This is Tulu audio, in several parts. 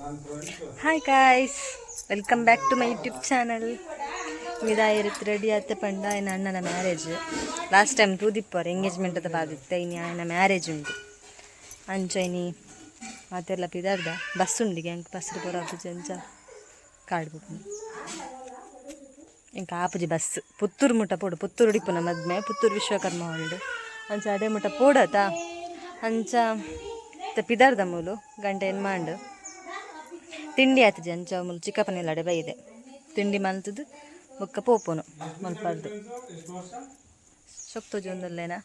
Hi guys, welcome back to my YouTube channel. ಮಿದಾಯಿರುತ್ತು ready ಆತ ಪಂಡ ಆಯ್ನ ಅಣ್ಣನ ಮ್ಯಾರೇಜ್. ಲಾಸ್ಟ್ ಟೈಮ್ ತೂದಿಪ್ಪರ್ ಎಂಗೇಜ್ಮೆಂಟ್ ಅದ ಬಾದಿತ್ತೆ. ಇನಿ ಆಯ್ನ ಮ್ಯಾರೇಜ್ ಉಂಡು. ಅಂಚ ಇನಿ ಮಾತೆರ್ಲ ಪಿದಾರ್ದ. ಬಸ್ ಉಂಡು ಎಂಕ್ ಬಸ್ ಪೋರ ಆಪುಜಿ. ಅಂಚ ಕಾಡ್ ಎಂಕ್ ಆಪುಜಿ ಬಸ್. ಪುತ್ತೂರು ಮುಟ್ಟ ಪೋಡು. ಪುತ್ತೂರು ಇಪ್ಪುನ ಮದ್ಮೆ, ಪುತ್ತೂರು ವಿಶ್ವಕರ್ಮ ಹಾಲ್ಡ್. ಅಂಚ ಅಡೆ ಮುಟ್ಟ ಪೋಡತ. ಅಂಚ ಪಿದಾರ್ದ ಮೂಲು ಗಂಟೆ ಎನ್ಮಾಂಡು. ತಿಂಡಿ ಆತಜಿ. ಅಂಚ ಮೂಲು ಚಿಕ್ಕಪ್ಪನೆಲ್ಲ ಅಡೆ ಬೈದೆ. ತಿಂಡಿ ಮಲ್ತದು ಬೊಕ್ಕ ಪೋಪುನು ಮಲ್ಪರ್ದು. ಶೊಕ್ತೋಜಿ ಒಂದಲ್ಲೇನಾ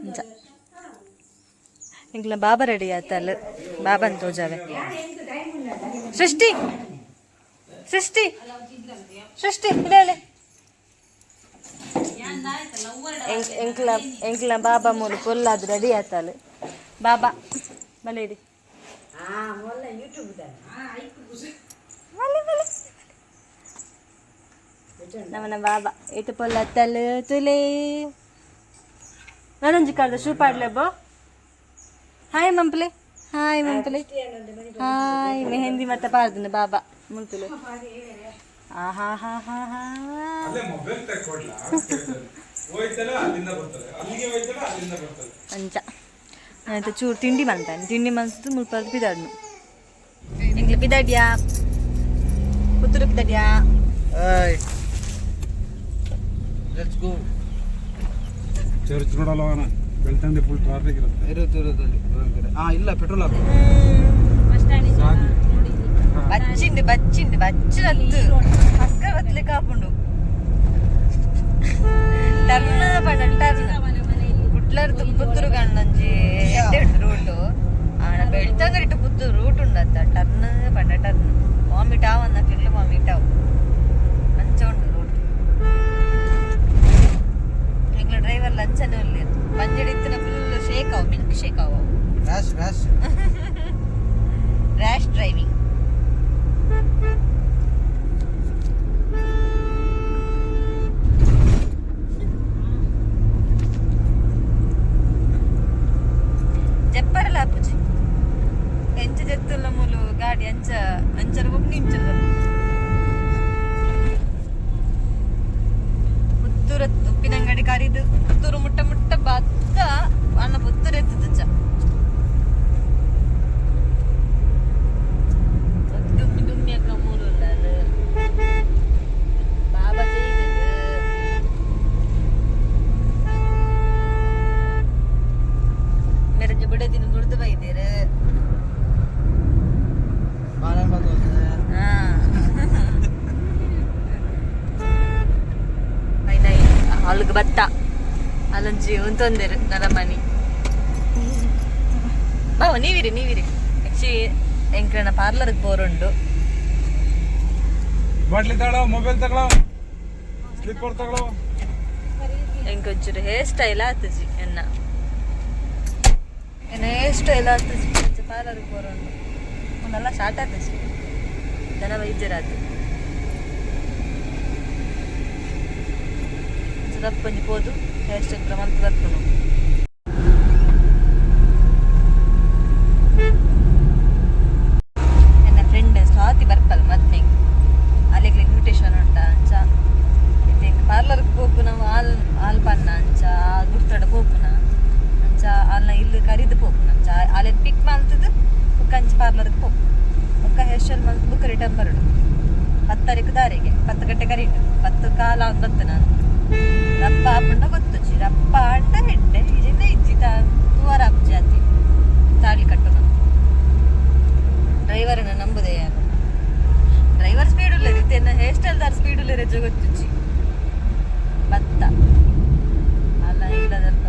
ಅಂಚ ಎಂಕ್ಲ ಬಾಬಾ ರೆಡಿ ಆತಲ್ಲ. ಬಾಬನ್ ತೋಜಾವೆ. ಸೃಷ್ಟಿ, ಸೃಷ್ಟಿ, ಸೃಷ್ಟಿ, ಇಲ್ಲ. ಎಂಕ್ಲ ಎಂಕ್ಲ ಬಾಬಾ ಮೂಲು ಪೊಲ್ಲಾದ್ ರೆಡಿ ಆತಲ್. ಬಾಬಾ ಬಲೇಡಿ ಬಲೆ ಬಲೆ. ನಮ್ಮನ ಬಾಬಾ ಏತು ಪೊಲ್ಲತ್ತಲ್ ತುಲೆ. ನಾನೊಂಜಿ ಕಾರ್ದ ಶೂ ಪಾಡ್ಲೆಬ್ಬೋ. ಹಾಯ್ ಮಂಪ್ಲೆ, ಹಾಯ್ ಮಂಪ್ಲೆ, ಹಾಯ್. ಮೆಹಂದಿ ಮತ್ತೆ ಪಾರ್ದನ ಬಾಬಾ ಮುಲ್ತುಲೆ. ಆಹಾ ಹಾ ಹಾ ಹಾ. ಅಲ್ಲೇ ಮೊಬೈಲ್ ತಕ್ಕೊಡ್ಲಾ? ಹೋಯ್ತಲ್ಲ, ಅಲ್ಲಿಂದ ಬರ್ತದೆ. ಅಲ್ಲಿಗೆ ಹೋಯ್ತಲ್ಲ, ಅಲ್ಲಿಂದ ಬರ್ತದೆ. ಅಂಚ ಆಯ್ತು, ಚೂರು ತಿಂಡಿ ಮಲ್ತಾನೆ. ತಿಂಡಿ ಮಲ್ತದ್ದು ಮುಲ್ಪರ್ದು ಪಿದಾಡ್ನು. ಎಂಗ್ಲ ಪಿದಾಡ್ಯಾ? Puttur ಪಿದಾಡ್ಯಾ? Hi. Let's go. Church ನೋಡಲ್ಲ, ಬೆಳ್ತಂಗಡಿ ಫುಲ್ ಟ್ರಾಫಿಕ್ ಇರುತ್ತೆ. ಇರುತ್ತೆ, ಇರುತ್ತೆ ಅಲ್ಲಿ ಒಂದೊಂದ್ ಕಡೆ. ಹಾ, ಇಲ್ಲ, ಪೆಟ್ರೋಲ್ ಹಾಕು. ಬಚ್ಚಿಂಡು ಬಚ್ಚಿಂಡು ಬಚ್ಚಿನತ್ತು ಪಕ್ಕ ಬತ್ಲೆ ಕಾಪುಂಡು. ಟರ್ನ್ ಪಂಡ ಟರ್ನ್. ಕುಡ್ಲರ್ದು ಪುತ್ತೂರು ಕಂಡಂಜಿ ಎಡ್ಡೆ ಉಂಟು ರೂಟು. ಆಣ ಬೆಳ್ತಂಗಡಿಟ್ಟು ಪುತ್ತೂರು ರೂಟ್ ಉಂಡತ್ತ. ಟರ್ನ್ ಪಂಡ ಟರ್ನ್. ವಾಮಿಟ್ ಆವನ್ನಕ್ಲೆಗ್ಲ ವಾಮಿಟ್ ಆವು, ಅಂಚ ಉಂಡು ರೂಟ್. ಎಂಗ್ಲ ಡ್ರೈವರ್ ಲಂಚನೇ ಉಲ್ಲೇರು. ಬಂಜಡಿ ಇತ್ತಿನ ಫುಲ್ ಶೇಕ್ ಅವು, ಮಿಲ್ಕ್ ಶೇಕ್ ಅವು. Rash rash. Rash driving. ಜಪ್ಪರಲ ಆಪುಜಿ. ಎಂಚ ಜತ್ತುಲ್ಲ ಮೂಲು ಗಾಡಿ ಅಂಚ ಅಂಚರ ಒಬ್ಬ ಇಂಚರ. ಪುತ್ತೂರ ಉಪ್ಪಿನಂಗಡಿ ಕರಿದು ಪುತ್ತೂರು ಮುಟ್ಟ ಮುಟ್ಟ ಬತ್ತ ಅಣ್ಣ ಪುತ್ತೂರು ಎತ್ತುತ್ತ. ಡುಮ್ಮಿ ಡುಮ್ಮಿ ಅಕ್ಕ ಮೂಲು ಉಲ್ಲ. ಬಾಬಾ ಜೈಗದು. ಮೆರಂಜಿ ಬಿಡದಿನ ಗುಡ್ದು ಬೈದೇರು. ಬಾರನ್ ಬಂದು. ಅಲ್ಗ್ ಬತ್ತ. ಅಲ್ಲೊಂಜಿ ಉಂತೊಂದೇರು ನರಮನಿ. ಬಾವ, ನೀವಿರಿ ನೀವಿರಿ. ಆಕ್ಚುಲಿ ಎಂಕ್ಲೆನ ಪಾರ್ಲರ್ಗೆ ಬೋರುಂಡು. ಬಾಟ್ಲಿ ತಗೊಳ್ಳೋ, ಮೊಬೈಲ್ ತಗೊಳ್ಳೋ, ಸ್ಲಿಪ್ಪರ್ ತಗೊಳ್ಳೋ. ಎಂಕೊಂಚೂರು ಹೇರ್ ಸ್ಟೈಲ್ ಆತಜಿ ಎನ್ನ. ಎನ್ನ ಹೇರ್ ಸ್ಟೈಲ್ ಆತಜಿ. ಒಂಚ ಪಾರ್ಲರ್ಗೆ ಬೋರುಂಡು. ಒಂದಲ್ಲ ಶಾರ್ಟ್ ಆತಜಿ. ದನ ವೈದ್ಯರಾತು ದಪ್ಪಂಜಿ ಪೋದು ಹೇರ್ ಸ್ಟೈಲ್ ಪೂರ ಮಲ್ತ್ ಬರ್ಪುನು. ನನ್ನ ಫ್ರೆಂಡ್ ಸ್ವಾತಿ ಬರ್ಪಲ್ ಮದ್ಮೆಗ್. ಅಲೆಗ್ಲ ಇನ್ವಿಟೇಷನ್ ಉಂಟ. ಅಂಚ ಇತ್ತೆ ಪಾರ್ಲರ್ಗೆ ಪೋಪುನ. ಆಲ್ ಆಲ್ ಪನ್ನ ಅಂಚ ಗುರ್ತಡ ಪೋಪುನ. ಅಂಚ ಆಲ್ನ ಇಲ್ಲ್ ಕರಿದು ಪೋಪುನ. ಅಂಚ ಆಲೆನ್ ಪಿಕ್ ಮಲ್ತದು ಬೊಕ್ಕ ಅಂಚ ಪಾರ್ಲರ್ಗೆ ಪೋಪು. ಬೊಕ್ಕ ಹೇರ್ ಸ್ಟೈಲ್ ಮಲ್ತ್ ಬೊಕ್ಕ ರಿಟರ್ನ್ ಬರಡು. 10 ತಾರೀಕು ದಾರಿಗೆ 10 ಗಂಟೆ ಕರೀಟು. 10:15 ಆದ್ ಬತ್ತು ನಾನು. ರಪ್ಪ ಆಪುಂಡ ಗೊತ್ತುಜಿ. ರಪ್ಪ ಆಂಡ ಹೆಡ್ಡೆ ಇಜಿಂದ ಇಜ್ಜಿ. ತೂವರ ಆಪುಜಿ ಆತಿ. ತಾಳಿ ಕಟ್ಟುನ ಡ್ರೈವರನ್ನ ನಂಬುದೆ ಯಾರು? ಡ್ರೈವರ್ ಸ್ಪೀಡ್ ಉಲ್ಲೇರಿ. ಇತ್ತೆ ಹೇರ್ ಸ್ಟೈಲ್ ದಾರ್ ಸ್ಪೀಡ್ ಉಲ್ಲೇರಿ ಗೊತ್ತುಜ್ಜಿ. ಬತ್ತ ಅಲ್ಲ ಇಲ್ಲದಲ್ಪ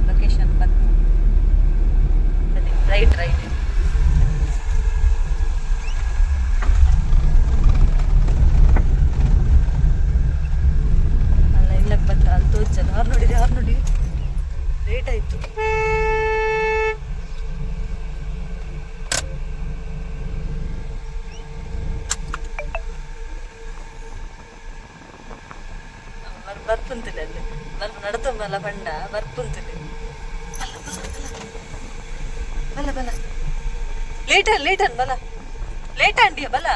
ಲೊಕೇಶನ್ ಬತ್ತ. Right right. ಅಲ್ಲ, ಇಲ್ಲಕ್ಕೆ ಬತ್ತ. ಅಲ್ಲಿ ತೋಚಲ್ಲ. ಹೊರ ನೋಡಿರಿ, ಹೊರ ನೋಡಿ. ಲೇಟ್ ಆಯ್ತು. ಬರ್ಪುಂತಿಲ್ಲ ಅಲ್ಲಿ. ಬರ್ಪು ನಡತೊಂಬಲ್ಲ ಪಂಡ ಬರ್ಪುಂತಿಲ್ಲ. ಬಲ ಬಲ ಲೇಟ್ ಲೇಟ್ ಅನ್ ಬಲ ಲೇಟ್ ಅಂಡಿಯ ಬಲ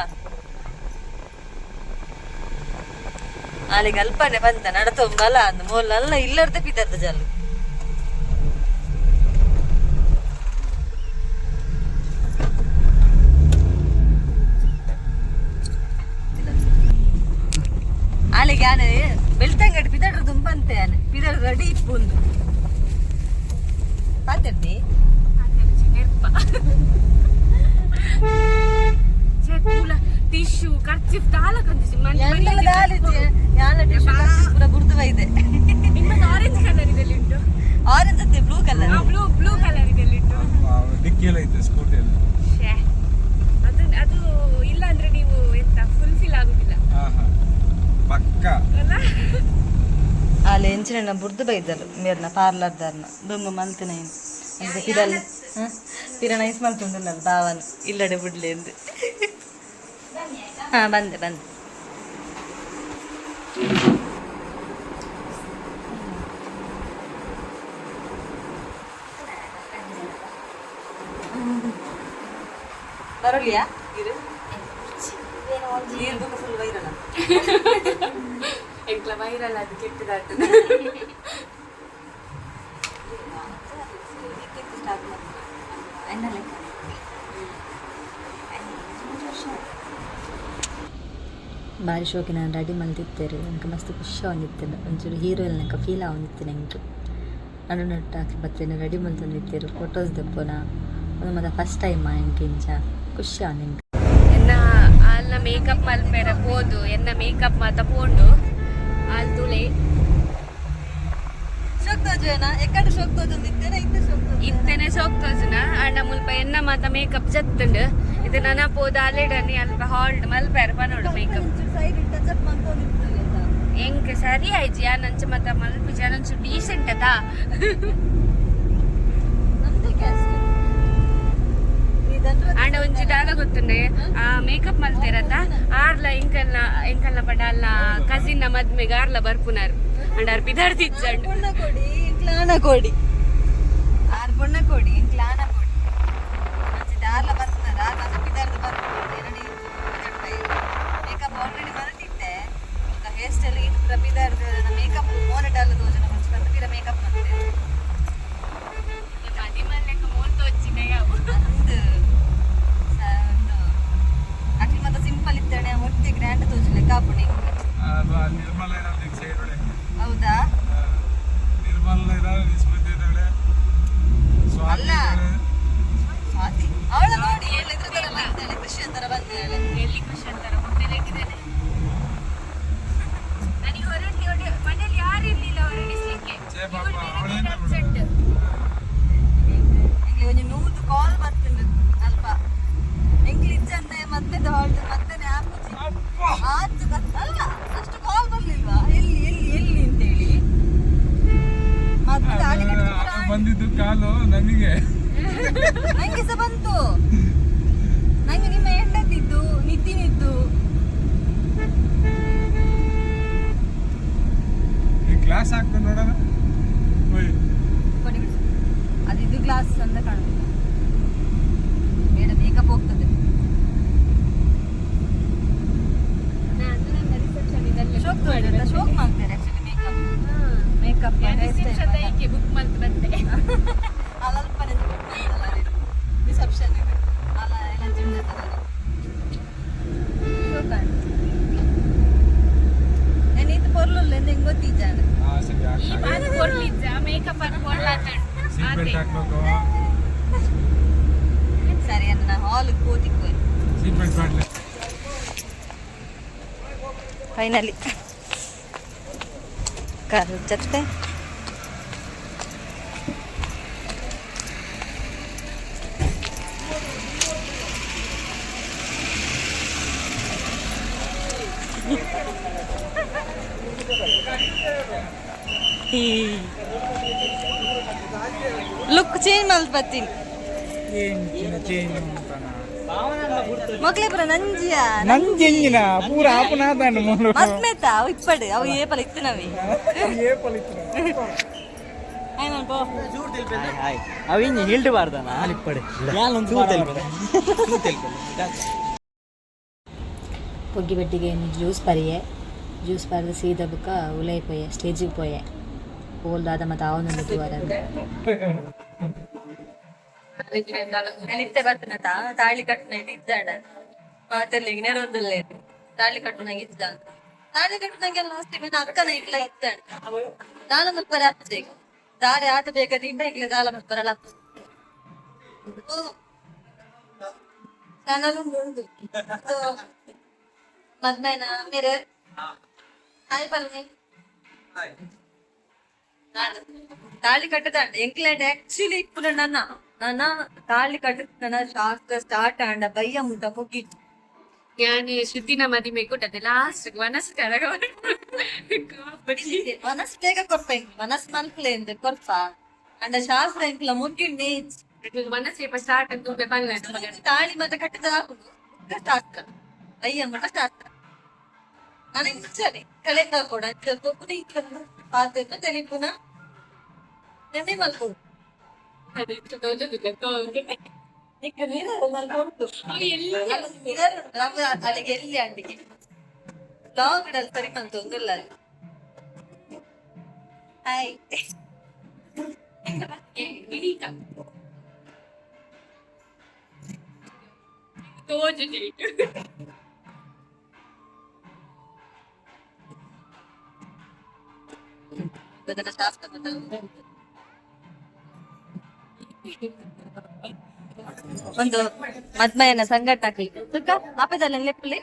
ಅಲ್ಲಿಗೆ ಅಲ್ಪನೆ ಬಂತ ನಡತ ಬಲ ಅಂದ್ ಮೋಲ್ ಅಲ್ಲ ಇಲ್ಲರ್ದೆ ಪಿದರ್ದ ಜಲ್ಲು. ಅಲ್ಲಿಗೆ ಆನೆ ಬೆಳ್ತಂಗಡಿ ಪಿದಡ್ರ ದುಂಬಂತೆ ಆನೆ ಪಿದಡ್ ರೆಡಿ ಇಪ್ಪುಂದು ಪಾತೆರ್ದಿ. ಟಿಶ್ಯೂ ಖರ್ಚಿಫ್ ದಾಲ ಕಂದಿಸಿ. ಎಂತೆಲ್ಲ ದಾಲಿಜ್ಜಿ ಯಾಲ ಟಿಶ್ಯೂ ಖರ್ಚಿಫ್ ಪೂರ ಬುಡ್ದು ಇದೆ. ನಿಮ್ಮದು ಆರೆಂಜ್ ಕಲರ್ ಇದೆಲ್ಲಿ ಉಂಟು. ಆರೆಂಜ್ ಅತ್ತೆ, blue colour. Blue blue colour ಇದೆಲ್ಲಿ ಉಂಟು. ಡಿಕ್ಕಿಯಲ್ಲ ಐತೆ ಸ್ಕೂಟಿಯಲ್ಲಿ. ಶ್ಯೆ. ಅದು ಅದು ಇಲ್ಲ ಅಂದ್ರೆ ನೀವು ಎಂತ ಫುಲ್ಫಿಲ್ ಆಗುದಿಲ್ಲ. ಹಾ ಹಾ, ಪಕ್ಕ. ಅಲ್ಲ. ಅಲ್ಲಿ ಎಂಚಿನ ಬುಡ್ದು ಬೈದರು ಮೇರ್ನ ಪಾರ್ಲರ್ ದಾರ್ನ ದುಂಬು ಮಲ್ತಿನ ಅಂತ ಪಿರಲ್ ಪಿರ ನೈಸ್ ಮಲ್ತುಂಡುಲ್ಲ ಬಾವನ್ ಇಲ್ಲಡೆ ಬಿಡ್ಲಿ ಎಂದು. ಹಾ, ಬಂದೆ ಬಂದೆ. ಬರಲಿಯಾ ಇರು ನೀರು ಬುಕ್ ಫುಲ್ ವೈರಲ್ಲ. ಎಂಕ್ಲ ವೈರಲ್ ಅದು ಕೆಟ್ಟದಾಗ್ತದೆ. ಸ್ಟಾರ್ಟ್ ಮಾಡಿ. ಬಾರಿ ಶೋಕಿ ನಾನು ರೆಡಿ ಮಲ್ತಿತ್ತೇರು. ಅಂಕ ಮಸ್ತ್ ಖುಷಿ ಆವೊಂದಿತ್ತೇನೆ. ಒಂಚೂರು ಹೀರೋಯಿನ್ ಲೆಕ್ಕ ಫೀಲ್ ಆವೊಂದಿತ್ತೇನೆ. ಎಂಕ್ ನಡು ನಟ್ಟು ಹಾಕಿ ಬತ್ತೇನೆ ರೆಡಿ ಮಲ್ತೊಂದಿತ್ತೇರು ಫೋಟೋಸ್ ದೆಪ್ಪುನ ಒಂದು ಮತ್ತೆ ಫಸ್ಟ್ ಟೈಮ್ ಎಂಕ್ ಇಂಚ ಖುಷಿ ಆವೊಂದು ಎಂಕ್. ಎನ್ನ ಆಲ್ನ ಮೇಕಪ್ ಮಲ್ಪೆರ ಪೋದು ಎನ್ನ ಮೇಕಪ್ ಮಾತ ಪೋಂಡು ಆಲ್ ತುಳೆ. ಶೋಕ್ ತೋಜುವೆನಾ ಎಕ್ಕಡೆ ಶೋಕ್ ತೋಜೊಂದಿತ್ತೇನೆ ಇತ್ತೆ ಶೋಕ್ ತೋಜು. ಇತ್ತೆನೆ ಸೋಕ್ ತೋಜುನ ಅಣ್ಣ ಮುಲ್ಪ ಎನ್ನ ಮಾತ ಮೇಕಪ್ ಜತ್ತುಂಡು. ಇದು ನನ ಪೋದು ಅಲೆಡನಿ ಅಲ್ಪ ಹಾಲ್ಡ್ ಮಲ್ಪೆರ ಪನೋಡು ಮೇಕಪ್. ಸೈಡ್ ಟಚ್ ಅಪ್ ಮಲ್ತೊಂದಿತ್ತು. ಎಂಕ್ ಸರಿ ಆಯ್ಜಿ ನಂಚ ಮಾತ ಮಲ್ಪುಜಿ ನಂಚು ಡೀಸೆಂಟ್ ಅದ. ನಮ್ದೇ ಕ್ಯಾಸ್ಟ್ ಆಂಡ ಒಂಜಿ ದಾದ ಗೊತ್ತುಂಡೆ ಆ ಮೇಕಪ್ ಮಲ್ತೇರತ್ತ ಆರ್ಲ ಎಂಕಲ್ನ ಎಂಕಲ್ನ ಪಂಡ ಅಲ್ಲ ಕಸಿನ್ ನ ಮದ್ಮೆಗ್ ಆರ್ಲ ಬರ್ಪುನಾರ್ ಅಂಡ ಆರ್ ಪಿದಾಡ್ತಿಜ್ಜಂಡ್. ಪೊಣ್ಣ ಕೊಡಿ ಇಂಕ್ಲಾನ ಕೊಡಿ ಆರ್ ಪೊಣ್ಣ ಕೊಡಿ ಇಂಕ್ಲಾನ ಕೊಡಿ ಅಂಚೆ ದಾರ್ಲ ಬರ್ತಾರೆ ಆರ್ ಮಾತ್ರ ಪಿದಾರ್ದು ಬರ್ತಾರೆ. ಎರಡು ಮೇಕಪ್ ಆಲ್ರೆಡಿ ಮಲ್ತಿದ್ದೆ. ಹೇರ್ ಸ್ಟೈಲ್ ಇದು ಪೂರ ಪಿದಾರ್ದು ಮೇಕಪ್ ಮೋನೆ ಡಾಲ್ ತೋಜನ ಮುಂಚೆ ಬಂದು ಪಿರ ಮೇಕಪ್ ಮಾಡ್ತೇವೆ. ಮದಿಮಲ್ಲೆಕ್ಕ ಮೋಲ್ ತೋಜಿನ ಯಾವ. ಅಂದು ಒಂದು ಅಕ್ಲಿ ಮಾತ್ರ ಸಿಂಪಲ್ ಇತ್ತಣೆ ಒಟ್ಟೆ ಗ್ರ್ಯಾಂಡ್ ತೋಜಲೆ ಕಾಪುಣಿ. ಅದು ಆ ನಿರ್ಮಲ ಇರೋದು ಈಗ ಸೈಡ್ ಒಳಗೆ. ಹೌದಾ? ಹಾ. ನಿರ್ಮಲ ಇದ್ದಾಳೆ, ಸ್ಮೃತಿ ಇದ್ದಾಳೆ, ಸ್ವಾತಿ ಅಲ್ಲ. ಇದ್ದಾಳೆ. ಸ್ವಾತಿ ಅವಳ ನೋಡಿ ಅವಳು ಇದ್ರ ತರ ಬಂದಾಳೆ, ಕ್ರಿಶ್ಚಿಯನ್ ತರ ಬಂದಾಳೆ. ಎಲ್ಲಿ ಖುಷಿ ಅಂತಾರ ಮೊಟ್ಟೆಲ್ಲ ಇಟ್ಟಿದ್ದೇನೆ. ನನಗೆ ಹೊರಡ್ಲಿ ಹೊಡೆ ಮನೇಲಿ ಯಾರು ಇರ್ಲಿಲ್ಲ ಹೊರಡಿಸ್ಲಿಕ್ಕೆ. ಛೇ ಪಾಪ, ಇವಳು ಬೇರೆ ಅವಳೇನ್ ಬೇರೆ ಅಬ್ಸೆಂಟ್. ಎಂಗ್ಲಿ ಒಂಜಿ 100 ಕಾಲ್ ಬರ್ತುಂಡು ಅಲ್ಪ ಎಂಗ್ಲಿ ಇಜ್ಜಂದೆ ಮದ್ಮೆದ ಹಾಲ್ಟ್ ಮತ್ತನೇ ಆಪುಜಿ. ಅಪ್ಪ. ಆತು ಅಲ್ಲ ಅಷ್ಟು ಕಾಲ್ ಬರ್ಲಿಲ್ವಾ ಎಲ್ಲಿ ಎಲ್ಲಿ ಎಲ್ಲಿ ಅಂತೇಳಿ ಮದ್ಮೆದ ಆಳಿಗಟ್ಟು ಪೂರ ಅದು ಬಂದಿದ್ದು ಕಾಲು ನನಗೆ. ನಂಗೆ ಸಹ ಬಂತು. ನಂಗೆ ನಿಮ್ಮ ಹೆಂಡತಿದ್ದು ನಿತಿನ್ ಇದ್ದು. ಈ ಗ್ಲಾಸ್ ಹಾಕೊಂಡು ನೋಡೋಣ ಓಯ್. ಕೊಡಿ ಬಿಡು. ಅದು ಇದು ಗ್ಲಾಸ್ ಅಂತ ಕಾಣುದಿಲ್ಲ, ಬೇಡ ಮೇಕಪ್ ಹೋಗ್ತದೆ. ನಾನು ನನ್ನ ರಿಸೆಪ್ಷನ್ ಇದಲ್ಲೇ ಶೋಕ್ book ಮಾಡಿ ತೋಜುತ್ತಾ? ಬಂದೆ. ಶೋಕ್ ಮಾಡ್ತಾರೆ ಆಕ್ಚುಲಿ ಮೇಕಪ್. ಹಾ. ಮೇಕಪ್ ನಾನು ರಿಸೆಪ್ಷನ್ ಐಕೆ ಬುಕ್ ಮಲ್ತ್ ಬಂದೆ. ಅಲ್ಪ ರಿಸೆಪ್ಷನ್ ಅಲ್ಲ ಎಲ್ಲ ಜಿಂಡ ನಾನು ಇದು ಪೊರ್ಲುಲ್ಲ ಎಂದ ಗೊತ್ತಿದ್ದಾನೆ. ಹಾ ಸರಿ. ಈ ಬಾತ್ ಕೊಡ್ಲಿಜ್ಜ ಮೇಕಪ್ ಅದು ಕೊಡ್ಲಾತಂಡ್. ಸೀಟ್ ಬೆಲ್ಟ್ ಹಾಕ್ಬೇಕು. ಸರಿ ಅಣ್ಣ ನಾ ಹಾಲ್ ಕೋತಿಕ್ಕೋಯ್. ಸೀಟ್ ಬೆಲ್ಟ್ ಮಾಡ್ಲಿ. ಫೈನಲಿ ಕಾರ್ ಜೊತೆ ಲುಕ್ ಚೇಂಜ್ ಮಲ್ಪತ್ತೀನಿ. ಮೊಗ್ಲೇಪುರ ನಂಜಿಯ. ನಂಜೆಂಜಿನ ಪೂರ ಆಪುನಾದಾಂಡ್ ಮೂಲು. ಮದ್ಮೆತ ಅವು ಇಪ್ಪಡು ಅವು ಏಪಲ ಇತ್ತು ನವಿ. ಅವು ಇಂಜಿ ಹಿಲ್ಡ್ ಬಾರ್ದನ ಪೊಗ್ಗಿ ಬಟ್ಟಿಗೆ ಜ್ಯೂಸ್ ಪರಿಯೆ. ಜ್ಯೂಸ್ ಪರ್ದು ಸೀದಾ ಬುಕ್ಕ ಉಲೈ ಪೋಯೆ, ಸ್ಟೇಜಿಗೆ ಪೋಯೆ. ಓಲ್ದಾದ ಮತ್ತೆ ಆವೊಂದು ತೂವರೆ. ನಿತ್ಯ ಬರ್ತನ ತಾಳಿ ಕಟ್ಟುನ ಇದ್ದಾಡ ಮಾತಲ್ಲಿ ನೆರೊಂದುಲ್ಲೆ. ತಾಳಿ ಕಟ್ಟುನಾಗ ಇದ್ದ, ತಾಳಿ ಕಟ್ಟುನಾಗೆಲ್ಲ ಅಷ್ಟೇ. ಮೇಲೆ ಅಕ್ಕನ ಇಟ್ಲ ಇದ್ದಾಣ ದಾಲ ಮಲ್ಪರ ಆಗ್ತದೆ. ದಾರೆ ಆಟ ಬೇಕಾದ್ರೆ ಇಂಡ ಇಗ್ಲ ದಾಲ ಮಲ್ಪರಲ್ಲ. ಚಾನಲ್ ಉಂಡು. ಮದ್ಮೇನ ಮೇರೆ ಹಾಯ್ ಪಲ್ಲೆ. ತಾಳಿ ಕಟ್ಟದ ಎಂಕ್ಲೇಟ್ ಆಕ್ಚುಲಿ ಇಪ್ಪುನ ನನ್ನ ನನ್ನ ತಾಳಿ ಕಟ್ಟದ ನನ್ನ ಶಾಸ್ತ್ರ ಸ್ಟಾರ್ಟ್ ಆಂಡ ಬಯ್ಯ ಮುಟ್ಟ ಮುಗಿ. ಯಾನ್ ಶ್ರುತಿನ ಮದಿಮೆ ಕೊಟ್ಟದೆ ಲಾಸ್ಟ್ ಮನಸ್ಸು ಕರಗ. ಮನಸ್ ಬೇಗ ಕೊರ್ಪ, ಮನಸ್ ಮನ್ಕುಲೆ ಎಂದ್ ಕೊರ್ಪ ಅಂಡ ಶಾಸ್ತ್ರ ಎಂಕ್ಲ ಮುಗಿಂಡೆ. ಮನಸ್ಸು ಸ್ಟಾರ್ಟ್ ಅಂತ ಪನ್ನೆ. ತಾಳಿ ಮತ್ತೆ ಕಟ್ಟದ ಹಾಕುದು ಶಾಸ್ತ್ರ ಬಯ್ಯ ಮುಟ್ಟ ಶಾಸ್ತ್ರ. ನಾನು ಸರಿ ಕಳೆದ ಕೂಡ ಕೊಪ್ಪುನ ಪಾತ್ರ ತೆಲಿಪುನ ನೆಮ್ಮೆ ಮಲ್ಪುಡು. ನಿಕ್ಕ ನೀರು ಮಲ್ಪುಂಟು. ಅಲ್ಲಿಗೆ ಎಲ್ಲಿ ಅಂಡಿಗೆ ಲಾಗ್ ಸರಿ ಬಂತು ಒಂದಿಲ್ಲ. ಹಾಯ್. ಒಂದು ಮದ್ಮಯನ ಸಂಗಟ ಹಾಕಿ ತುಕ್ಕ ಆಪದಲ್ಲ ಲೆಪ್ಪಲಿ.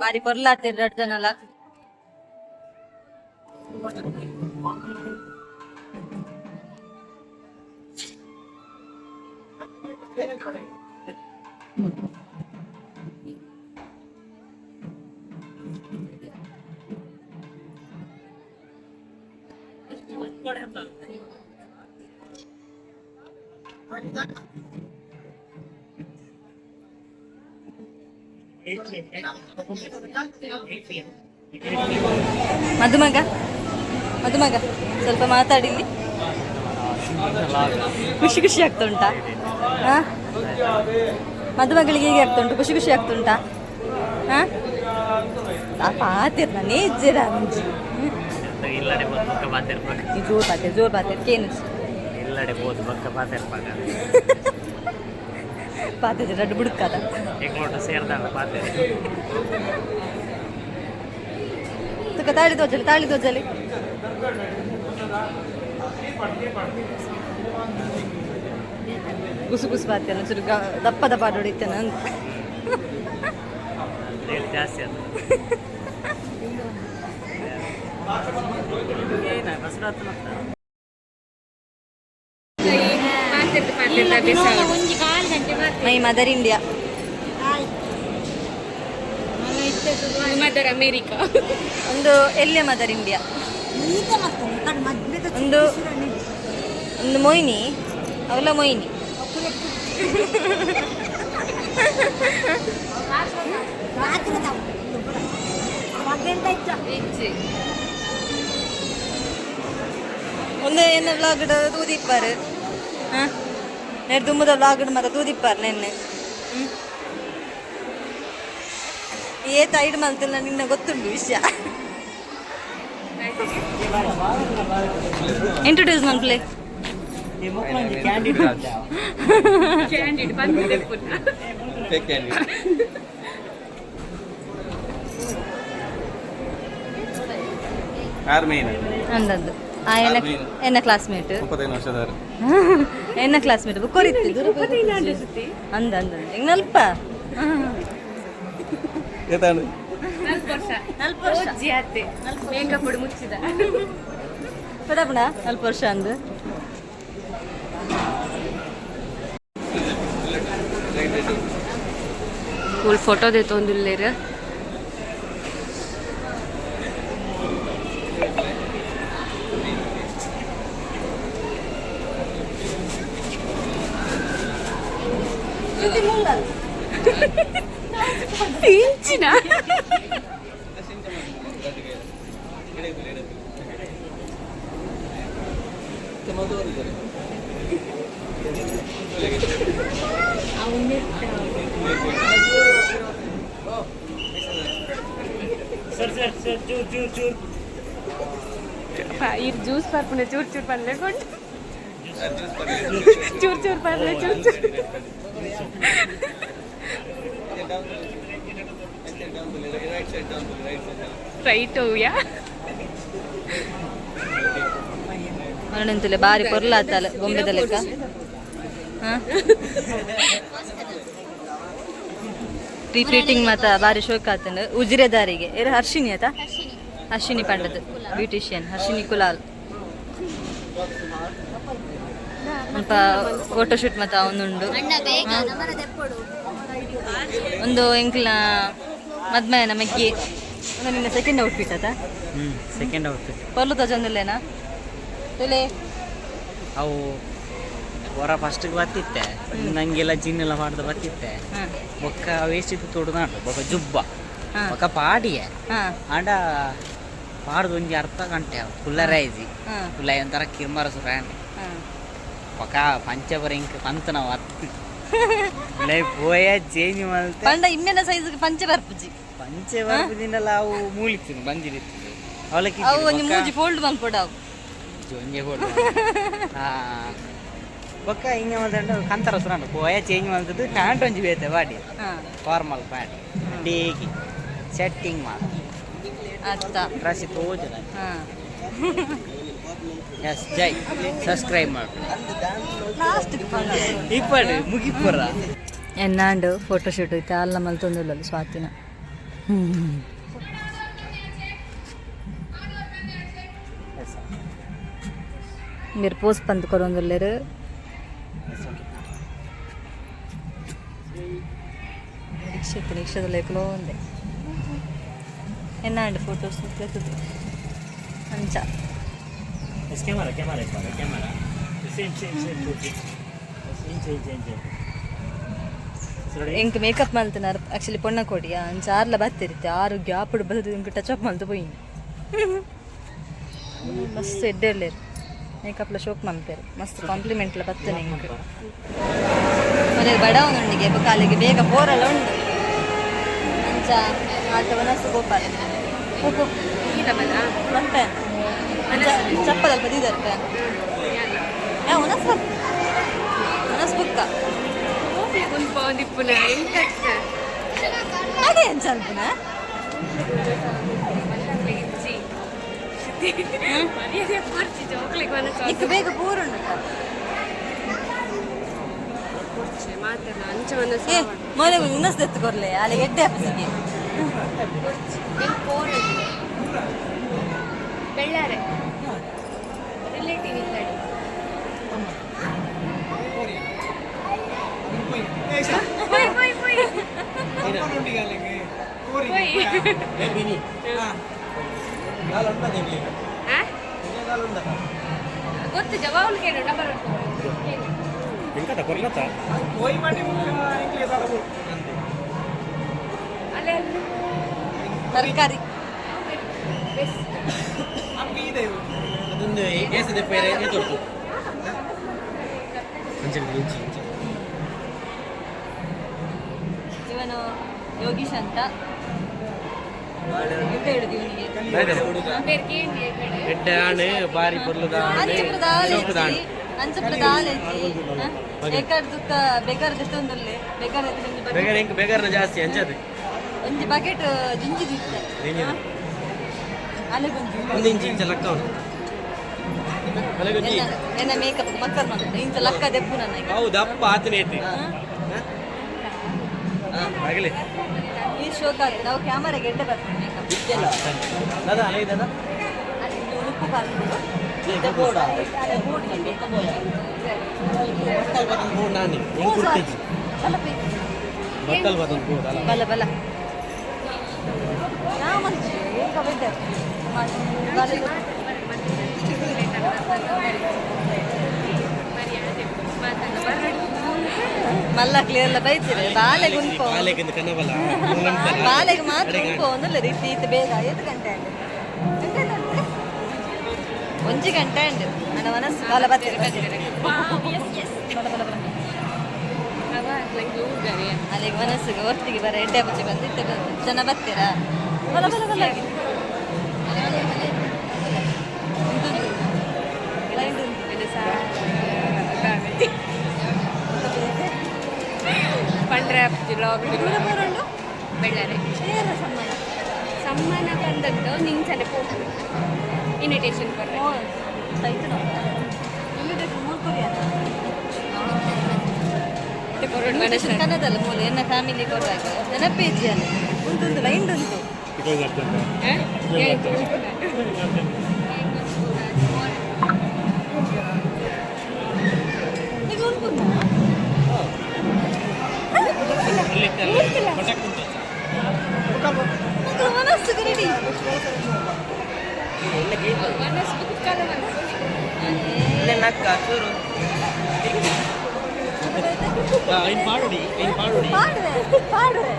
ಬಾರಿ ಪೊರ್ಲಾತಿರ್ ರಡ್ಡ್ ಜನಲ. ಮದುಮಗ, ಮದುಮಗ, ಸ್ವಲ್ಪ ಮಾತಾಡಿಲ್ಲಿ. ಖುಷಿ ಖುಷಿ ಆಗ್ತಾ ಉಂಟಾ? ಹಾ, ಮದುಮಗಳಿಗೆ ಹೇಗೆ ಆಗ್ತಾ ಉಂಟು? ಖುಷಿ ಖುಷಿ ಆಗ್ತಾ ಉಂಟಾ? ಹಾ, ಪಾತಿರ್ ನಾನೇ ಇಜ್ಜಿರ. ಇಲ್ಲಡೆ ಬೋದು ಬೊಕ್ಕ ಪಾತೆರ್ಪಾಗ. ಜೋರ್ ಪಾತೆ, ಜೋರ್ ಪಾತೆ ಕೇನು. ಇಲ್ಲಡೆ ಬೋದು ಬೊಕ್ಕ ಪಾತೆರ್ಪಾಗ. ಪಾತೆ ರಡ್ಡು ಬುಡುಕದ. ಎಕ್ಲೋಟ ಸೇರ್ದಾಳ ಪಾತೆ. ತುಕ ತಾಳಿ ತೋಜಲಿ, ತಾಳಿ ತೋಜಲಿ. ಗುಸು ಗುಸು ಬಾತೆ ಒಂಚೂರು ದಪ್ಪ ದಪ್ಪ ಹೊಡಿತೇನೆ ಅಂತ. ರೇಟ್ ಜಾಸ್ತಿ ಅದು ಏನ ಬಸರಾತ್ ಮತ್ತ. My mother India. Mother America. ಒಂದು ಎಲ್ಲೆ ಮದರ್ ಇಂಡಿಯಾ, ಒಂದು ಒಂದು ಮೊಯ್ನಿ ಅವಲ ಮೊಯ್ನಿ. ಒಂದು ಎನ್ನ ವ್ಲಾಗ್ ತೂದಿಪ್ಪಾರು. ಹಾಂ, ನೇರ್ ದುಮ್ಮದ ವ್ಲಾಗ್ ಮಾತ ತೂದಿಪ್ಪಾರು ನೆನ್ನೆ. ಹ್ಮ್ ಏತ ಐಡ್ ಮಲ್ತಿಲ್ಲ ನಿನ್ನ ಗೊತ್ತುಂಟು ವಿಷಯ. ಇಂಟ್ರೊಡ್ಯೂಸ್ ಮನ್ಪ್ಲೆ. ಕ್ಯಾಂಡಿಡ್. ಕ್ಯಾಂಡಿಡ್ ಬಂದಿದೆ ಪುನಃ. Fake candid. ಯಾರು ಮೇನ್? ಅಂದದ್ದು ಆ ಎನ್ನ ಎನ್ನ ಕ್ಲಾಸ್ಮೇಟ್. 35 ವರ್ಷದವರು. ಎನ್ನ ಕ್ಲಾಸ್ಮೇಟ್ ಬುಕ್ಕೋರಿತ್ತು. ಅಂದ ಅಂದ ಹೆಂಗ್ ನಲ್ಪ. ಏತಾಂಡು? 4 ವರ್ಷ. 4 ವರ್ಷ. ಅಜ್ಜಿ ಅತ್ತೆ ಮೇಕಪ್ ಮುಚ್ಚಿದ. ಪದಪಣ 4 ವರ್ಷ ಅಂದು. ಫುಲ್ ಫೋಟೋ ದೇತೊಂದುಲ್ಲೆರ್. ಇಂಚಿನ. ಸರ್ ಸರ್ ಸರ್ ಚೂರ್ ಚೂರ್ ಚೂರ್. ಈ ಜ್ಯೂಸ್ ಪರ್ಪುನ ಚೂರ್ ಚೂರ್ ಪಲ್ಲೆ ಕೊಂಡು ಚೂರ್ ಚೂರ್ ಪಲ್ಲೆ ಚೂರ್ ಚೂರ್. ರೈಟ್ ಹೋಗ್ಯಾ? ಮರಣಂತುಲೆ ಬಾರಿ ಪೊರ್ಲಾತಲ್ಲ ಬೊಂಬೆದ ಲೆಕ್ಕ. ಪ್ರೀ ಮಾತ ಬಾರಿ ಶೋಕ್ ಆತಂಡು ಉಜಿರೆದಾರಿಗೆ. ಏರು ಹರ್ಷಿಣಿ ಆತ? ಹರ್ಷಿಣಿ ಪಂಡದ್ ಬ್ಯೂಟಿಷಿಯನ್ ಹರ್ಷಿಣಿ ಕುಲಾಲ್. ಸ್ವಲ್ಪ ಫೋಟೋಶೂಟ್ ಮಾತ ಅವನುಂಡು. ಒಂದು ಎಂಕ್ಲ ಮದ್ಮಯನ ಮೆಗ್ಗಿ. ಒಂದು ನಿನ್ನ ಸೆಕೆಂಡ್ ಔಟ್ಫಿಟ್ ಆತ? Second outfit. ಪೊರ್ಲು ತಜೊಂದುಲ್ಲೇನಾ ತುಲೆ? ಅವು ಹೊರ ಫಸ್ಟಿಗೆ ಬತ್ತಿತ್ತೆ, ನಂಗೆಲ್ಲ ಜಿನ್ ಎಲ್ಲ ಮಾಡ್ದ ಬತ್ತಿತ್ತೆ. ಬೊಕ್ಕ ವೇಸ್ಟ್ ತೋಡು ನಾಡು ಬೊಕ್ಕ ಜುಬ್ಬ ಬೊಕ್ಕ ಪಾಡಿಯೆ. ಆಂಡ ಪಾಡ್ದು ಒಂಜಿ ಅರ್ಧ ಗಂಟೆ ಫುಲ್ಲರೈಜಿ ಫುಲ್ಲ ಒಂಥರ ಕಿರ್ಮರ ಸುರಾಂಡ್. ಬೊಕ್ಕ ಪಂಚಬರ ಇಂಕ್ ಪಂತ ನಾವು ಹತ್ತು ಲೈ ಪೋಯ ಚೇಂಜ್ ಮಲ್ತೆ. ಪಂಡ ಇಮ್ಮೆನ ಸೈಜ್ ಪಂಚೆ ಬರ್ಪುಜಿ. ಪಂಚೆ ಬರ್ಪುಜಿಂಡಲ ಅವು ಮೂಲಿತ್ತು ಬಂದಿರಿತ್ತು ಅವಲಕ್ಕಿ. ಅವು ಒಂಜಿ ಮೂಜಿ ಫೋಲ್ಡ್ ಮಲ್ಪೊಡು ಅವು. ಒಂಜೆ ಫೋಲ್ಡ್. ಬೊಕ್ಕ ಹಿಂಗೆ ಮಲ್ತಂಡ ಕಂತರ ಸುರಾಂಡ್ ಪೋಯ ಚೇಂಜ್ ಮಲ್ತದ್ದು ಪ್ಯಾಂಟ್ ಒಂಜಿ ಬೇತೆ ಬಾಡಿ. ಫಾರ್ಮಲ್ ಪ್ಯಾಂಟ್ ಡೇಗಿ ಸೆಟ್ಟಿಂಗ್ ಮಾಡ. ಅತ್ತ. ಡ್ರೆಸ್ ತೋಜನ. ಎಸ್ ಜೈ ಸಬ್ಸ್ಕ್ರೈಬ್ ಮಾಡಿ. ಲಾಸ್ಟ್. ಇಪ್ಪಡು ಮುಗಿಪುರ. ಎನ್ನಾಂಡು ಫೋಟೋಶೂಟ್ ಇತ್ತು ಅಲ್ಲ ಮಲ್ತೊಂದುಲ್ಲಲ್ಲ ಸ್ವಾತಿನ. మీరు పోస్ పంత్ కొరొందుల్లేరు. ರಿಕ್ಷಾ ರಿಕ್ಷಾದ ಲೇಖలో ఉంది. ಎನ್ನಾಂಡು ಫೋಟೋಸ್ ಅಂಚ. Camera camera camera same same same ಇಂಚ ಇಂಚ ಇಂಚ. ಎಂಕ್ ಮೇಕಪ್ ಮಲ್ತನಾರ್ ಆಕ್ಚುಲಿ ಪೊಣ್ಣ ಕೊಡಿಯ ಅಂಚ ಆರ್ಲ ಬತ್ತಿರುತ್ತೆ ಆರು ಗ್ಯಾಪ್ ಬದ್ದು ಎಂಕ್ ಟಚ್ ಅಪ್ ಮಲ್ತು ಪೋಯಿನಿ. ಮಸ್ತ್ ಎಡ್ಡೆ ಇರ್ಲೇರು ಮೇಕಪ್ಲ ಶೋಕ್ ಮನ್ಪೇರು. ಮಸ್ತ್ ಕಾಂಪ್ಲಿಮೆಂಟ್ಲ ಬತ್ತನೆ ಎಂಕ್. ಮನೇಲಿ ಬಡವನುಂಡಿಗೆ ಕಾಲಿಗೆ ಬೇಗ ಬೋರಲ್ಲ ಉಂಡು ಅಂಚ ಆತ ವನಸ್ಸು ಗೋಪಾಲ ಹೋಗು. ಮನ್ಪೆ ಅಂಚ ಚಪ್ಪಲಲ್ಪ ದೀದರ್ಪೆ. ಯಾ ಒನಸ್ ಒನಸ್ ಬುಕ್ಕ. ಒಂದಿಪ್ಪುನ ಎಂತ? ಅದೇ ಅಂಚ ಅಲ್ಪನ. ಮರ್ಯಾದೆ ಪೋರ್ಚಿ ಜೋಕ್ಲಿಗೆ. ನಿಕ್ ಬೇಗ ಪೂರುಂಡು. ಮಾತಲ್ಲ ಅಂಚ ಮನಸ್ಸು. ಏ ಮೊದಲು ಉನಸ್ ದೆತ್ತು ಕೊರ್ಲೆ ಅಲ್ಲಿ ಎಡ್ಡೆ ಆಫೀಸಿಗೆ. ಬೆಳ್ಳಾರೆ ರಿಲೇಟಿವ್ ಇಲ್ಲಡಿ. ಪೋಯ್ ಪೋಯ್ ಪೋಯ್ ಪೋಯ್. ಆ? ಗೊತ್ತು ಜವಾಬ್ಲು ಕೇಳು ನಂಬರ್. ಅಲ್ಲೇ ಅಲ್ಲಿ. ತರಕಾರಿ. ಬೆಸ್ಟ್. ಅದೊಂದು ಏಸದೆ ಪೇರೆ ಎದುರ್ತು ಅಂಚೆ ಇಂಚಿ ಇಂಚಿ. ಇವನು ಯೋಗೀಶ್ ಅಂತ ಎಂತ ಹೇಳುದು ಇವನಿಗೆ? ಬೇರೆ ಕೇಳಿ ಕಡೆ. ಎಡ್ಡೆ ಆಣೆ ಬಾರಿ ಪೊರ್ಲುದ ಆಣೆ. ಅಂಚಪ್ರದ ಆಲೇಜಿ ಅಂಚಪ್ರದ ಆಲೇಜಿ ಬೇಕಾರ್ ದುಕ್ಕ ಬೇಕಾರ್ ದೆತ್ತೊಂದುಲ್ಲೆ ಬೇಕಾರ್ ಒಂಜಿ ಬಕೆಟ್. ಬೇಗಾರ ಇಂಕ್ ಬೇಗಾರನ ಜಾಸ್ತಿ ಅಂಚದೆ. ಒಂಜಿ ಬಕೆಟ್ ಜಿಂಜಿ ದಿತ್ತೆ. ಅಲೆಗೊಂಜಿ. ಒಂದು ಇಂಚು ಇಂಚ ಲಕ್ಕ ಉಂಟು ಅಲೆಗೊಂಜಿ. ಎನ್ನ ಮೇಕಪ್ ಮಕ್ಕಳು ಮಾಡ್ತಾರೆ ಇಂಚ ಲಕ್ಕ ದೆಪ್ಪು ನನ್ನ. ಹೌದು ಅಪ್ಪ ಆತನೇ ಐತಿ ಆಗಲಿ. ಈ ಶೋಕ್ ಆಗ್ತದೆ ನಾವು ಕ್ಯಾಮರಾಗೆ ಎಡ್ಡೆ ಬರ್ತದೆ ಮೇಕಪ್. ದಾದಾ ಅಲೆ ದಾದಾ. ಅಲ್ಲಿ ಉಡುಪು ಬರ್ತದೆ. ನಾನೇ ಕುರ್ತಿಜಿ ಬಟ್ಟಲ್ ಬದಲು ಬೋಡ. ಬಲ ಬಲ ನಾ ಮಂಚಿ ಏಕ ಬೆಡ್ಡೆ. ಮರ್ಯಾದೆ ಮಾತಲ್ಲ. ಮಲ್ಲ ಕ್ಲಿಯರ್ ಬೈತಿರಿ ಬಾಲೆ ಗುಂಪು. ಬಾಲೆಗಿಂದ ಕನ್ನಬಲ್ಲ. ಬಾಲೆಗೆ ಮಾತ್ರ ಗುಂಪು ಒಂದಲ್ಲ ರೀತಿ ಇತ್ತು ಬೇಗ 5 ಗಂಟೆ ಆಗಿದೆ. ಒಂಜಿ ಗಂಟೆ ಉಂಡು ನನ್ನ ಮನಸ್ಸು ಬಲ ಬತ್ತೀರಿ ಬತ್ತೀರಿ. ಬಲ ಬಲ ಬಲ. ಅವ ನಂಗೆ ಊಗರೆ. ಅಲ್ಲಿಗೆ ಮನಸ್ಸಿಗೆ ಒಟ್ಟಿಗೆ ಬರ ಎಡ್ಡೆ ಬುಜ್ಜಿ ಬಂದು ಇತ್ತೆ ಬಂದು ಜನ ಬರ್ತೀರಾ? ಬಲ ಬಲ ಬಲ. ಪಂಡ್ರೆ ಲಾಗ್ ಬೆಳ್ಳಾರೆ ಸಮ್ಮಾನ ಬಂದದ್ದು ನಿಂಚನೆ ಪೋಪು ಇನ್ವಿಟೇಷನ್ ಕೊಡ್ರೆ. ಕನ್ನಡಲ್ಲ ಮೂಲ ಎನ್ನ ಫ್ಯಾಮಿಲಿ ಕೊಡುವಾಗ ನೆನಪೇಜಿ ಅಲ್ಲ ಉಂಟುಂಟು ಲೈನ್ ಉಂಟು. ಈಗ ಉಂಟು. ಮಕ್ಕಳು ಮನಸ್ಸಿಗೆ ರೆಡಿ. ಪಾಡುವೆ ಪಾಡುವೆ.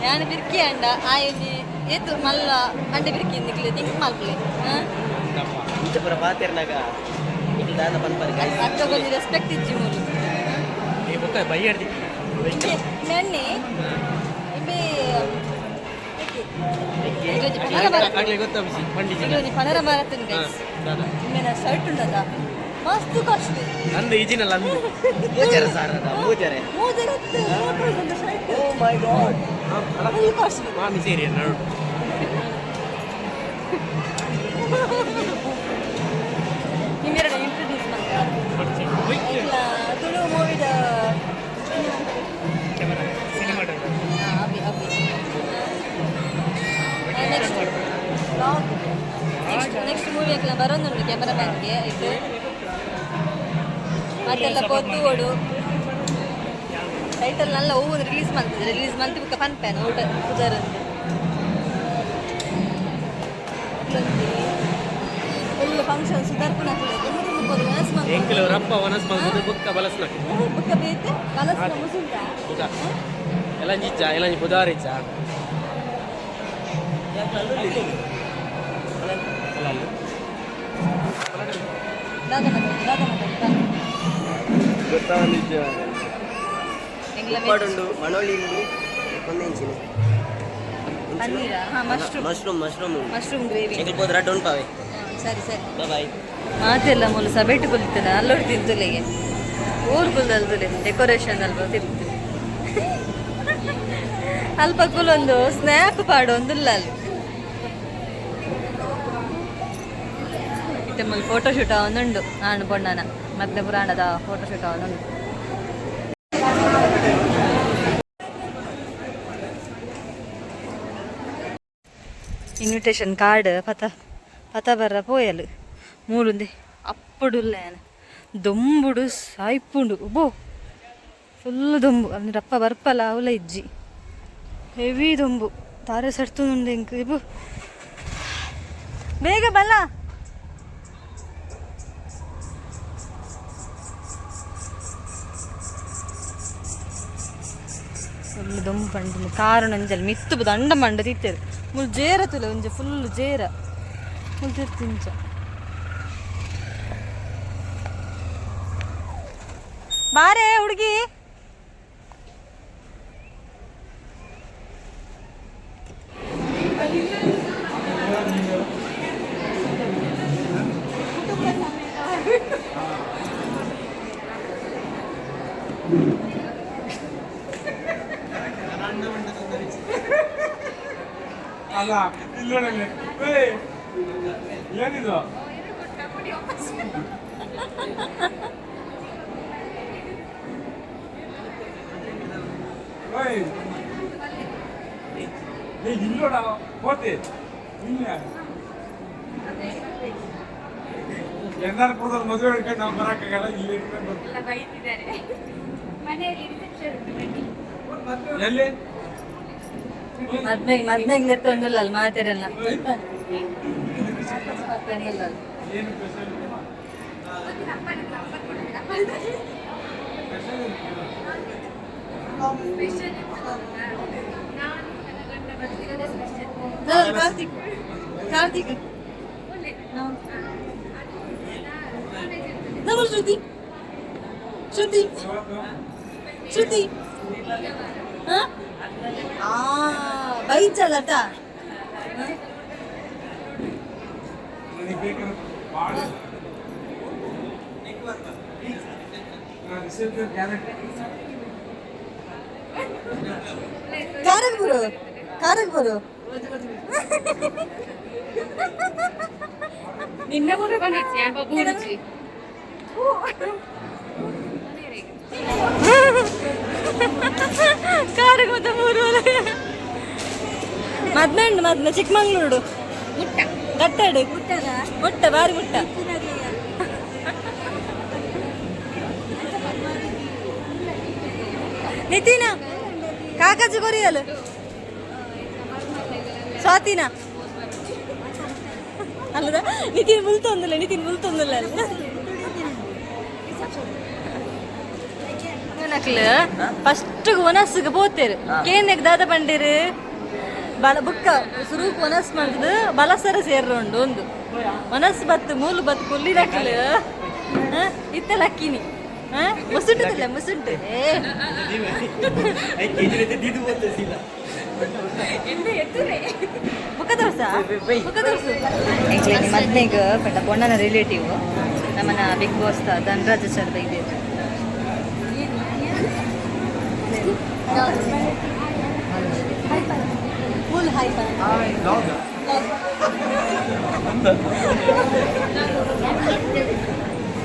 ಯಾನ್ ಬಿರ್ಕಿ ಅಂಡ ಆಯೊಂಜಿ ಏತು ಮಲ್ಲ ಅಂಡೆ ಬಿರ್ಕಿ ನಿಕ್ಲೆ ತಿಂಕ್ ಮಲ್ಪಲೆ. ಇಂಚ ಪೂರ ಪಾತೆರ್ನಾಗ ಇನ್ನು ದಾದ ಪನ್ಪರ್ ಗಾಯ್ಸ್. ಅಕ್ಕ ಕೊಂಚ ರೆಸ್ಪೆಕ್ಟ್ ಇಜ್ಜಿ ಮೂಲು. ನನ್ನಿ ಇಂಬೆ ಪನರ ಮಾರತ್ತನ್ ಗೈಸ್. ಇಂಬೆನ ಶರ್ಟ್ ಉಂಡದ ಮಸ್ತ್ ಕಾಸ್ಟ್ಲಿ. ನಂದು ಈಜಿನಲ್ಲ ಅಂದು. ಮೂಜರೆ ಸಾರ ಮೂಜರೆ. ಮೂಜರೆ shirt. Oh my god. Full costly. ಮಾಮಿ ಸೇರಿ ನಡು. ನಿಮ್ಮೆರಡು ಇಂಟ್ರೊಡ್ಯೂಸ್ ಮಾಡ್ತಾರೆ. ತುಳು ಮೂವಿದ. ಅಭಿ ಅಭಿ. ನೆಕ್ಸ್ಟ್ ನೆಕ್ಸ್ಟ್ ನೆಕ್ಸ್ಟ್ ಮೂವಿ ಹಾಕಲ ಬರೋದುಂಟು ಕ್ಯಾಮರಾಮ್ಯಾನ್ಗೆ ಇದು ಮತ್ತೆಲ್ಲ ಪೊತ್ತು ಓಡು ಟೈಟಲ್ ನಲ್ಲ ಹೂವು ರಿಲೀಸ್ ಮಾಡ್ತದೆ. ರಿಲೀಸ್ ಮಂತ್ ಬುಕ್ಕ ಪನ್ಪೇನ ಊಟ ಉದರಂದು ಫುಲ್ ಫಂಕ್ಷನ್ ಸುಧಾರ್ಪುಣ ಮುರು ಮನಸ್ಸು. ಎಂಕಲ್ ರಪ್ಪ ವನಸ್ ಮಲ್ಪುದು ಬುಕ್ಕ ಬಲಸ್ನ. ಬುಕ್ಕ ಬೇತೆ ಕಲಸ್ನ ಮುಸುಂಟ. ಬುಕ್ಕ ಎಲ್ಲ ಇಚ್ಚ ಎಲ್ಲ ಬುಧವಾರ ಇಚ್ಚ ಅಲ್ಲ ಅಲ್ಲಿ. ದಾದ ಮಾತಾಡಿ ದಾದ ಮಾತಾಡಿ. ಗೊತ್ತಾವಂದಿಜ್ಜ. ಎಂಗ್ಲ. ಉಪ್ಪಾಡುಂಡು ಮಣೋಳಿ ಉಂಡು ಒಂದೆಂಚಿನ. ಪನ್ನೀರಾ? ಹಾ, mushroom. Mushroom mushroom. Mushroom gravy. ಎಂಕಲ್ ಪೋದು ರಡ್ಡ್ ಉಂಪಾವೆ. ಸರಿ ಸರಿ. ಬಾಯ್. ಮಾತೆಲ್ಲ ಮೂಲ ಸಬೆಟ್ಟು ಕುಲಿತದ ಅಲ್ಲೋಡಿ ತಿಂತುಲೆಗೆ ಊರು ಕುಲ್ದಲ್ದುಲೆ ಡೆಕೋರೇಷನ್ ಅಲ್ಪ ತಿಂತು ಅಲ್ಪ ಕುಲೊಂದು ಸ್ನ್ಯಾಪ್ ಪಾಡೊಂದುಲ್ಲ ಅಲ್ಲಿ. ಇತ್ತೆ ಮೂಲು ಫೋಟೋ ಶೂಟ್ ಅವನುಂಡು ಆಣ್ ಪೊಣ್ಣನ ಮದ್ದೆ ಪುರಾಣದ ಫೋಟೋ ಶೂಟ್ ಅವನುಂಡು. ಇನ್ವಿಟೇಷನ್ ಕಾರ್ಡ್ ಪತ ಪತ ಬರ್ರ ಪೋಯಲು ಮೂಲುಂದೆ ಅಪ್ಪುಡುಲ್ಲ ದೊಂಬುಡು ಸಾಯ್ಪುಂಡು ಬೋ ಫುಲ್ ದೊಂಬು ಅಂದ್ರೆ ಅಪ್ಪ ಬರ್ಪಲ ಅವಲ ಇಜ್ಜಿ. ಹೆವಿ ದೊಂಬು ತಾರೆ ಸಡ್ತುಂಡು ಇಂಕ್ ಇಬು ಬೇಗ ಬಲ್ಲ. ಫುಲ್ ದೊಂಬು ಪಂಡು ಕಾರು ನಂಜಲ್ ಮಿತ್ತು ದಂಡ ಮಂಡ ತಿತ್ತೇರು ಮುಲ್ ಜೇರ ತುಲೆ ಒಂಜಿ ಫುಲ್ ಜೇರ ಮುಲ್ ತಿಂಚ ಬಾರೆ ಹುಡುಗಿ. ಅಲ್ಲ ಇಲ್ಲಿ ನೋಡಲ್ಲಿ. ಏಯ್, ಏನಿದು? ಓಯ್ ಏ ಇಲ್ಲಿ ನೋಡ ಹೋತಿ ಇಲ್ಲ ಎಲ್ಲಾರು ಮದುವೆ ಹಿಡ್ಕೊಂಡು ನಾವು ಬರಕ್ಕಾಗಲ್ಲ ಇಲ್ಲಿ ಇಟ್ಕೊಂಡು ಬರ್ತೀವಿ. ಎಲ್ಲ ಬೈತಿದ್ದಾರೆ ಮನೆಯಲ್ಲಿ ರಿಸೆಪ್ಷನ್ ಉಂಟು ಬನ್ನಿ. ಎಲ್ಲಿ? ಮದ್ಮೆಗೆ ಮದ್ಮೆಗೆ ನೆತ್ತೊಂದಿಲ್ಲ ಅಲ್ಲಿ ಮಾತಾಡಲ್ಲ. ಏನು ಸ್ಪೆಷಲ್? ಸ್ಪೆಷಲ್ ನಾನು ನನ್ನ ಗಂಡ ಬರ್ತಿರೋದೇ ಸ್ಪೆಷಲ್. ಕಾರ್ತಿಕ್ ಕಾರ್ತಿಕ್. ಒಳ್ಳೆ. ನಮ್ಮ ಶ್ರುತಿ ಶ್ರುತಿ ಶ್ರುತಿ ಆ ಬೈಚಲ್ಲಟ. ನನಗೆ ಬೇಕಾದ್ರೆ ಭಾಳ ರಿಸೆಪ್ಷನ್ ಗ್ಯಾರಂಟಿ. ಕಾರಗ್ ಬರು, ಕಾರಗ್ ಬರು. ನಿನ್ನೆ ಕೂಡ ಬಂದಿತ್ತು ಯಾನ್ ಬೂರುಜಿ. ಕಾರಗ್ ಮತ್ತೆ ಮೂರು ಮದ್ಮೆಂಡು ಮದ್ಮೆ ಚಿಕ್ಕಮಂಗ್ಳೂರು ಮುಟ್ಟ. ಕಟ್ಟಡು ಮುಟ್ಟ ಬಾರಿ ಮುಟ್ಟ. ನಿತಿನ ಕಾಕಾಜಿ ಕೊರಿಯಲು ಸ್ವಾತಿನ ಅಲ್ಲದ ನಿತಿನ್ ಮುಲ್ತೊಂದಿಲ್ಲ, ನಿತಿನ್ ಮುಲ್ತೊಂದಿಲ್ಲ. ಫಸ್ಟ್ ಒನಸ್ಗೆ ಪೋತೇರು ಕೇಂದ್ರಕ್ಕೆ ದಾದ ಪಂಡಿರು ಬಲ ಬುಕ್ಕ ಸುರೂಪ್ ಒನಸ್ ಮಂತದು ಬಲಸರ ಸೇರ್ರುಂಡು ಒಂದು ಒನಸ್ ಬತ್ತು ಮೂಲು ಬತ್ತು ಕುಲ್ಲಿನಕ್ಲು ಇತ್ತ ಲಕ್ಕಿನಿ ಮುಸುಂಟುದಿಲ್ಲ ಮುಸುಂಟು ಏ. ಬುಕ್ಕ ತೋರ್ಸ, ಬುಕ್ಕ ತೋರ್ಸು. ಮದ್ನೆಗ್ ಪಂಡ ಪೊಣ್ಣನ ರಿಲೇಟಿವ್ ನಮ್ಮನ ಬಿಗ್ ಬಾಸ್ ಧನರಾಜ ಸರ್ ಇದೆ. Full high.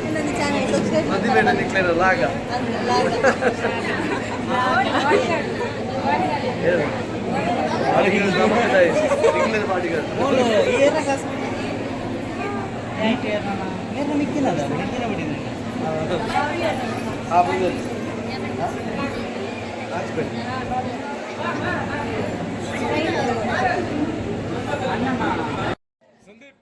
ಇನ್ನೊಂದು ಚಾನಲ್ ಸಬ್ಸ್ಕ್ರೈಬ್. ಲಾಗ. ಸಂದೀಪ್.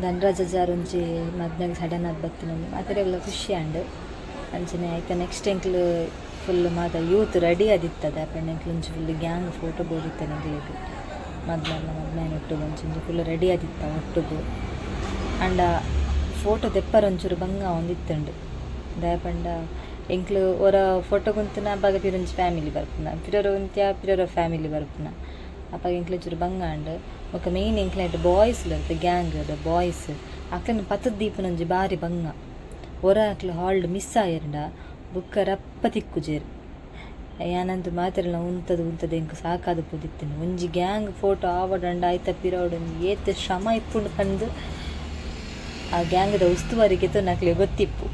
ಧನರಾಜ ಜಾರುಂಜಿ ಮದ್ಮೆಗ್ ಸಡನ್ ಆದ್ ಬತ್ತಿನ ಮಾತೆರೆಗ್ಲ ಖುಷಿ ಆಂಡ್. ಅಂಚನೆ ಐತ ನೆಕ್ಸ್ಟ್ ಎಂಕ್ಲು ಫುಲ್ ಮಾತ ಯೂತ್ ರೆಡಿ ಆದಿತ್ತದ ಪಂಡ ಎಂಕ್ಲು ಒಂಜಿ ಫುಲ್ ಗ್ಯಾಂಗ್ ಫೋಟೋ ಬೋದಿತ್ತ ಎಂಕ್ಲೆಗ್ ಮದ್ಮೆಲ್ಲ ಮದ್ಮೆನ ಒಟ್ಟುಗು ಒಂಚೊಂಜಿ ಫುಲ್ ರೆಡಿ ಆದಿತ್ತ ಒಟ್ಟುಗು. ಆಂಡ ಫೋಟೋ ದೆಪ್ಪರ ಒಂಚೂರು ಬಂಗ ಒಂದಿತ್ತುಂಡು. ದಾಯೆ ಪಂಡ ಎಂಕ್ಲು ಒರ ಫೋಟೋ ಕುಂತುನ ಅಪಗ ಪಿರೊಂಜಿ ಫ್ಯಾಮಿಲಿ ಬರ್ಪುನ, ಪಿರೊರ ಉಂತ್ಯ ಪಿರೊರ ಫ್ಯಾಮಿಲಿ ಬರ್ಪುನ. ಅಪಗ ಎಂಕ್ಲು ಒಂಚೂರು ಬಂಗ ಆಂಡ್. ಬೊಕ ಮೇನ್ ಎಂಕ್ಲೆಟ್ ಬಾಯ್ಸ್ ಇರ್ತ ಗ್ಯಾಂಗ್ ಬಾಯ್ಸ್ ಅಕ್ಲೆನ ಪತ್ತದ ದೀಪನೊಂಜಿ ಬಾರಿ ಬಂಗ. ಒರ ಅಕ್ಲು ಹಾಲ್ಡ್ ಮಿಸ್ ಆಯೆರ್ಂಡ ಬೊಕ್ಕ ರಪ್ಪ ತಿಕ್ಕುಜೆರ್. ಯಾನಂತು ಮಾತೆರ್ಲ ಉಂತದು ಉಂತದು ಎಂಕ್ ಸಾಕಾದ್ ಪೋದಿತ್ತಿನ. ಒಂಜಿ ಗ್ಯಾಂಗ್ ಫೋಟೋ ಆವೊಡಂಡ ಐತ ಪಿರವೊಡು ಒಂಜಿ ಏತ್ ಶ್ರಮ ಇಪ್ಪುಂಡು ಪಂದ್ ಆ ಗ್ಯಾಂಗ್ದ ಉಸ್ತುವಾರಿಗೆ ನಕ್ಲೆ ಗೊತ್ತಿಪ್ಪು.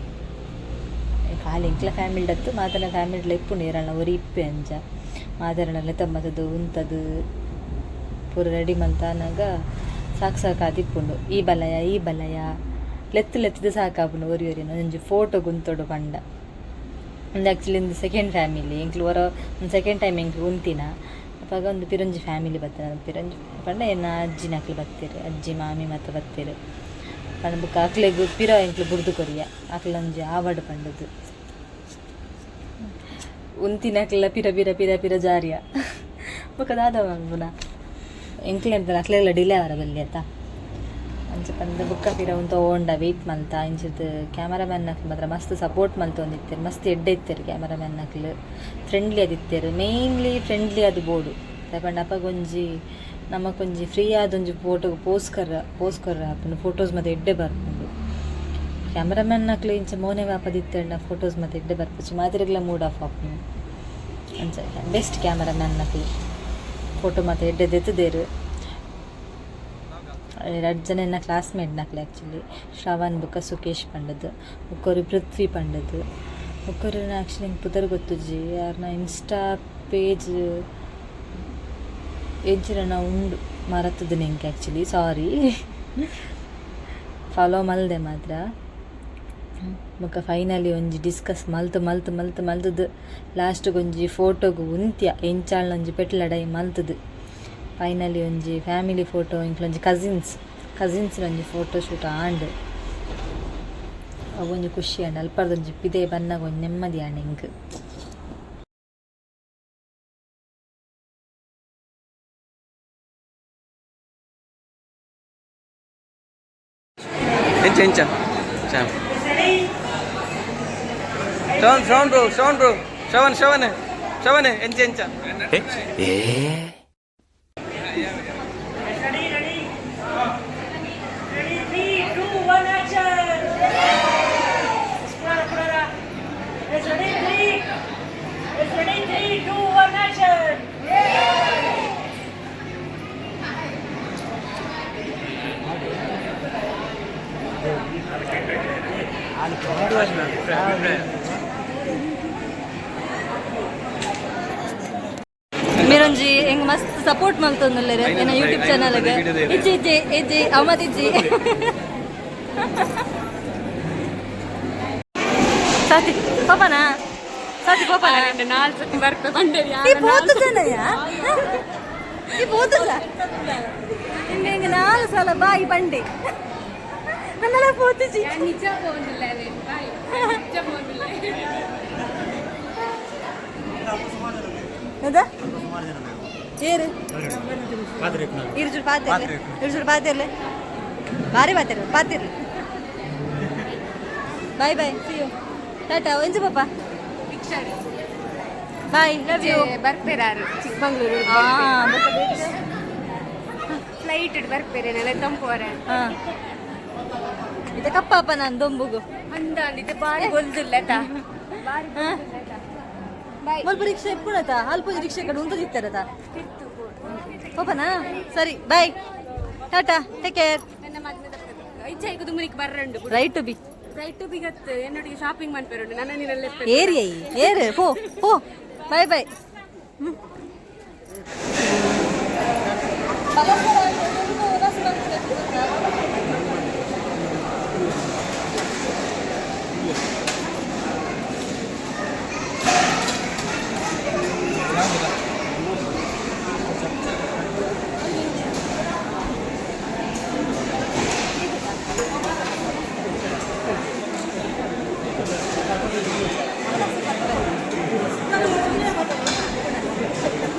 ಖಾಲಿ ಎಂಕ್ಲ ಫ್ಯಾಮಿಲಿಡತ್ತು ಮಾತನ ಫ್ಯಾಮಿಲಿಡ್ಲ ಇಪ್ಪುಂಡು ಏರಲ್ನ ಒರಿ ಇಪ್ಪೆ ಅಂಚ ಮಾತೆರ್ನ ಲೆತ್ತಮತದು ಉಂತದು ಪೂರ ರೆಡಿ ಮಲ್ತಾನಗ ಸಾಕು ಸಾಕಾದಿಪ್ಪುಂಡು. ಈ ಬಲಯ ಈ ಬಲಯ ಲೆತ್ತು ಲೆತ್ತದ ಸಾಕಾಪುಂಡು ಒರಿ ಒರಿನ ಒಂಜಿ ಫೋಟೋ ಗುಂತೊಡು ಪಂಡ. ಒಂದು ಆ್ಯಕ್ಚುಲಿ ಒಂದು ಸೆಕೆಂಡ್ ಫ್ಯಾಮಿಲಿ ಎಂಕ್ಲು ಒರ ಒಂದು ಸೆಕೆಂಡ್ ಟೈಮ್ ಎಂಕ್ಲು ಉಂತಿನ. ಅಪಗ ಒಂದು ಪಿರೊಂಜಿ ಫ್ಯಾಮಿಲಿ ಬತ್ತನ. ಪಿರೊಂಜಿ ಪಂಡ ಎನ್ನ ಅಜ್ಜಿನಕ್ಲು ಬತ್ತೆರ್, ಅಜ್ಜಿ ಮಾಮಿ ಮಾತ ಬತ್ತೆರ್ ಪಂಡ ಬೊಕ್ಕ ಅಕ್ಲೆಗ್ ಪಿರ ಎಂಕ್ಲು ಬುಡ್ದು ಕೊರಿಯ ಅಕ್ಲೊಂಜಿ ಆವಡ್ ಪಂಡದು ಉಂತಿನಕ್ಲೆಲ್ಲ ಪಿರ ಪಿರ ಪಿರ ಪಿರ ಜಾರಿಯ. ಬೊಕ್ಕ ದಾದ ಮಲ್ಪುನ ಎಂಕ್ಲೆ ಅಕ್ಲೆಗ್ಲ ಡಿಲೇ ಅವರ ಬಲ್ಲಿ ಆತ ಅಂಚ ಪಂದ್ ಬೊಕ್ಕ ಪಿರ ಉಂತ ಓಂಡ ವೆಯ್ಟ್ ಮಲ್ತ. ಇಂಚಿರ್ದ್ ಕ್ಯಾಮರಾಮ್ಯಾನ್ ನಕ್ಲು ಮಾತ್ರ ಮಸ್ತ್ ಸಪೋರ್ಟ್ ಮಲ್ತೊಂದಿತ್ತೆರ್, ಮಸ್ತ್ ಎಡ್ಡೆ ಇತ್ತೆರ್. ಕ್ಯಾಮರಾಮ್ಯಾನ್ ನಕ್ಲು ಫ್ರೆಂಡ್ಲಿ ಆದಿತ್ತೆರ್, ಮೇನ್ಲಿ ಫ್ರೆಂಡ್ಲಿ ಆದ್ ಬೋಡು. ದಾಯೆ ಪಂಡ ಅಪಗೊಂಜಿ ನಮಕೊಂಜಿ ಫ್ರೀ ಆದೊಂಜಿ ಫೋಟೋ ಪೋಸ್ಕರ ಪೋಸ್ಕರ ಆಪುಂಡು, ಫೋಟೋಸ್ ಮಾತ ಎಡ್ಡೆ ಬರ್ಪುಂಡು. ಕ್ಯಾಮರಾಮ್ಯಾನ್ ನಕ್ಲು ಇಂಚ ಮೋನೆ ವಾಪದಿತ್ತೆರ್ಂಡ ಫೋಟೋಸ್ ಮಾತ ಎಡ್ಡೆ ಬರ್ಪುಜಿ, ಮಾತೆರೆಗ್ಲ ಮೂಡ್ ಆಫ್ ಆಪುಂಡು. ಅಂಚ ಬೆಸ್ಟ್ ಕ್ಯಾಮರಾಮ್ಯಾನ್ ನಕ್ಲು ಫೋಟೋ ಮಾತ ಎಡ್ಡೆ ದೆತ್ತುದೆರ್. ರಡ್ಡ್ ಜನ ಎನ್ನ ಕ್ಲಾಸ್ಮೇಟ್ ನಕ್ಲು ಆ್ಯಕ್ಚುಲಿ, ಶ್ರವಣ್ ಬೊಕ್ಕ ಸುಕೇಶ್ ಪಂಡದು, ಬೊಕ್ಕೊರಿ ಪೃಥ್ವಿ ಪಂಡದು. ಬೊಕ್ಕೊರಿನ ಆ್ಯಕ್ಚುಲಿ ಎಂಕ್ ಪುದರ್ ಗೊತ್ತುಜ್ಜಿ. ಆರ್ನ ಇನ್ಸ್ಟಾ ಪೇಜ್ ಎಂಚಿನ ಉಂಡು. ಮರತದ ಎಂಕ್ ಆ್ಯಕ್ಚುಲಿ ಸಾರಿ ಫಾಲೋ ಮಲ್ದೆ ಮಾತ್ರ. ಬೊಕ ಫೈನಲಿ ಒಂಜಿ ಡಿಸ್ಕಸ್ ಮಲ್ತು ಮಲ್ತು ಮಲ್ತು ಮಲ್ತದು ಲಾಸ್ಟ್ಗೆ ಒಂಜಿ ಫೋಟೋಗು ಉಂತ್ಯ ಎಂಚಾಳ್ನ ಒಂಜಿ ಪೆಟ್ಲಡೈ ಮಲ್ತದು ಫೈನಲಿ ಒಂಜಿ ಫ್ಯಾಮಿಲಿ ಫೋಟೋ, ಇಂಕ್ಲೊಂಜಿ ಕಸಿನ್ಸ್ ಕಸಿನ್ಸ್ ಒಂಜಿ ಫೋಟೋ ಶೂಟ್ ಆಂಡ್. ಅವೊಂಜಿ ಖುಷಿ ಆಂಡ್. ಅಲ್ಪರ್ದೊಂಜಿ ಪಿದೆ ಬನ್ನಗ ಒಂಜಿ ನೆಮ್ಮದಿ ಆಂಡ್ ಎಂಕ್. ಎಂಚ ಎಂಚ ಶ್ಯಾಮ್ ಶ್ರವಣ್, ಶ್ರವಣ್ ಬ್ರೋ, ಶ್ರವಣ್ ಬ್ರೋ, ಶ್ರವಣ್, ಶ್ರವಣ್, ಶ್ರವಣ್, ಎಂಚ ಎಂಚ? ಮೇರೊಂಜಿ ಎಂಗ್ ಮಸ್ತ್ ಸಪೋರ್ಟ್ ಮಲ್ತೊಂದುಲ್ಲೆರ್ ಎನ್ನ ಯೂಟ್ಯೂಬ್ ಚಾನಲ್ಗೆ. ಇಜ್ಜಿ ಇಜ್ಜಿ ಇಜ್ಜಿ, ಅಮತ್ ಇಜ್ಜಿ. ಸಾತಿ ಪಾಪನಾ, ಸಾತಿ ಪಾಪನಾ. ನಾಲ್ ಸತಿ ಬರ್ಪೆ ಬಂಡೇರಿ. ಈ ಪೋತುದನಯ್ಯ, ಈ ಪೋತುದ ಹಿಂಗೆ ಹಿಂಗೆ ನಾಲ್ ಸಲ ಬಾಯಿ ಬಂಡೆ ನನ್ನೆಲ್ಲ ಪೋತುಜಿ. ನಿಜ ಪೋಂದಿಲ್ಲ, ಬಾಯ್, ನಿಜ ಪೋಂದಿಲ್ಲ. ಹೌದಾ? ಏರು ಇರ್ಜುರ್ ಪಾತಿರ್ಲೆ, ಇರ್ಜುರ್ ಪಾತಿರ್ಲೆ, ಬಾರಿ ಪಾತಿರ್ಲೆ, ಪಾತಿರ್ಲೆ. Bye bye, see you, tata. ಎಂಚು ಪಾಪ? Bye, love you. ಬರ್ಪೇರಾರು ಚಿಕ್ಕಮಂಗ್ಳೂರು ಫ್ಲೈಟ್ ಬರ್ಪೇರೆ ನೆಲ ತಂಪುವರೆ. ಹಾಂ, ಇದು ಕಪ್ಪಾಪ ನಾನು ದೊಂಬುಗು. ಅಂದ ಇದು ಬಾರಿ ಬೊಲ್ದುಲ್ಲ ಬಾರಿ. ಬಾಯ್. ಮುಲ್ಪ ರಿಕ್ಷಾ ಇಪ್ಪುಣತ, ಅಲ್ಪ ರಿಕ್ಷಾ ಕಡೆ ಉಂತದಿತ್ತಾರತ. ಪಾಪನಾ, ಸರಿ, ಬಾಯ್, ಟಾಟಾ, ಟೇಕ್ ಕೇರ್. ನನ್ನ ಮದ್ಮೆದ ಇಚ್ಛೆ ಈಗ ದುಮ್ಮನಿಗೆ ಬರ್ರಂಡು. ರೈಟ್ ಟು ಬಿ. ರೈಟ್ ಟು ಬಿಗತ್ എന്നೊಟ್ಟಿಗೆ ಶಾಪಿಂಗ್ ಮಾಡ್ಪೇರುಂಡು ನನ್ನ ನೀನಲ್ಲಿ. ಏರಿ ಏರು, ಪೋ ಪೋ, ಬಾಯ್ ಬಾಯ್.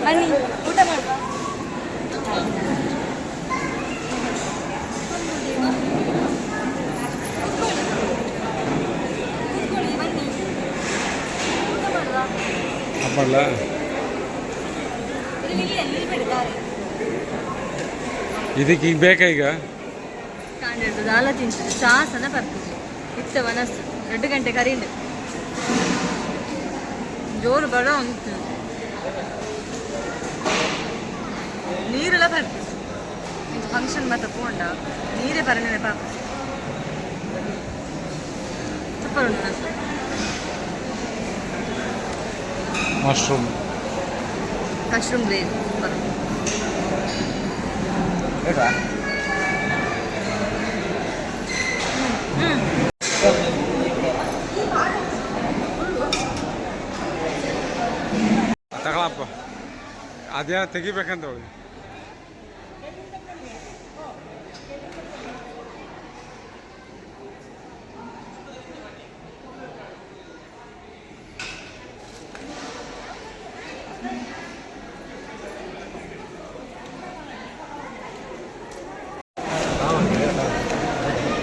ಬನ್ನಿ, ಊಟ ಮಾಡುವ. ಕೂತ್ಕೊಳ್ಳಿ, ಬನ್ನಿ, ಊಟ ಮಾಡುವ. ಹಬ್ಬಲ್ಲ. ಇಲ್ಲಿ ಇಲ್ಲಿ ಅಲ್ಲಿ ನಿಲ್ಬೇಡಿ ದಾರಿ. ಇದಕ್ಕೆ ಈಗ ಬೇಕಾ ಈಗ? ಕಾಂಡೆಡ್ದು ದಾಲ ತಿಂಚು ಚಾಸನ ಬರ್ತಿದ್ವಿ ಇತ್ತ ವನಸ್ಸು 2 ಗಂಟೆ ಕರೀಂಡು ಜೋರು ಬರ ಉಂಟು, ನೀರೆಲ್ಲ ಬರ್ತಿತ್ತು. ಫಂಕ್ಷನ್ ಮತ್ತೆ ಪೋಂಡ ನೀರೇ ಬರಲಿಲ್ಲ ಪಾಪ. ಸೂಪರ್ ಉಂಟು ನಸು. ಮಶ್ರೂಮ್. Mushroom gravy super. ಬೇಡವಾ? ತಗೊಳಪ್ಪ, ಅದೇನೋ ತೆಗಿಬೇಕಂತ ಅವಳಿಗೆ.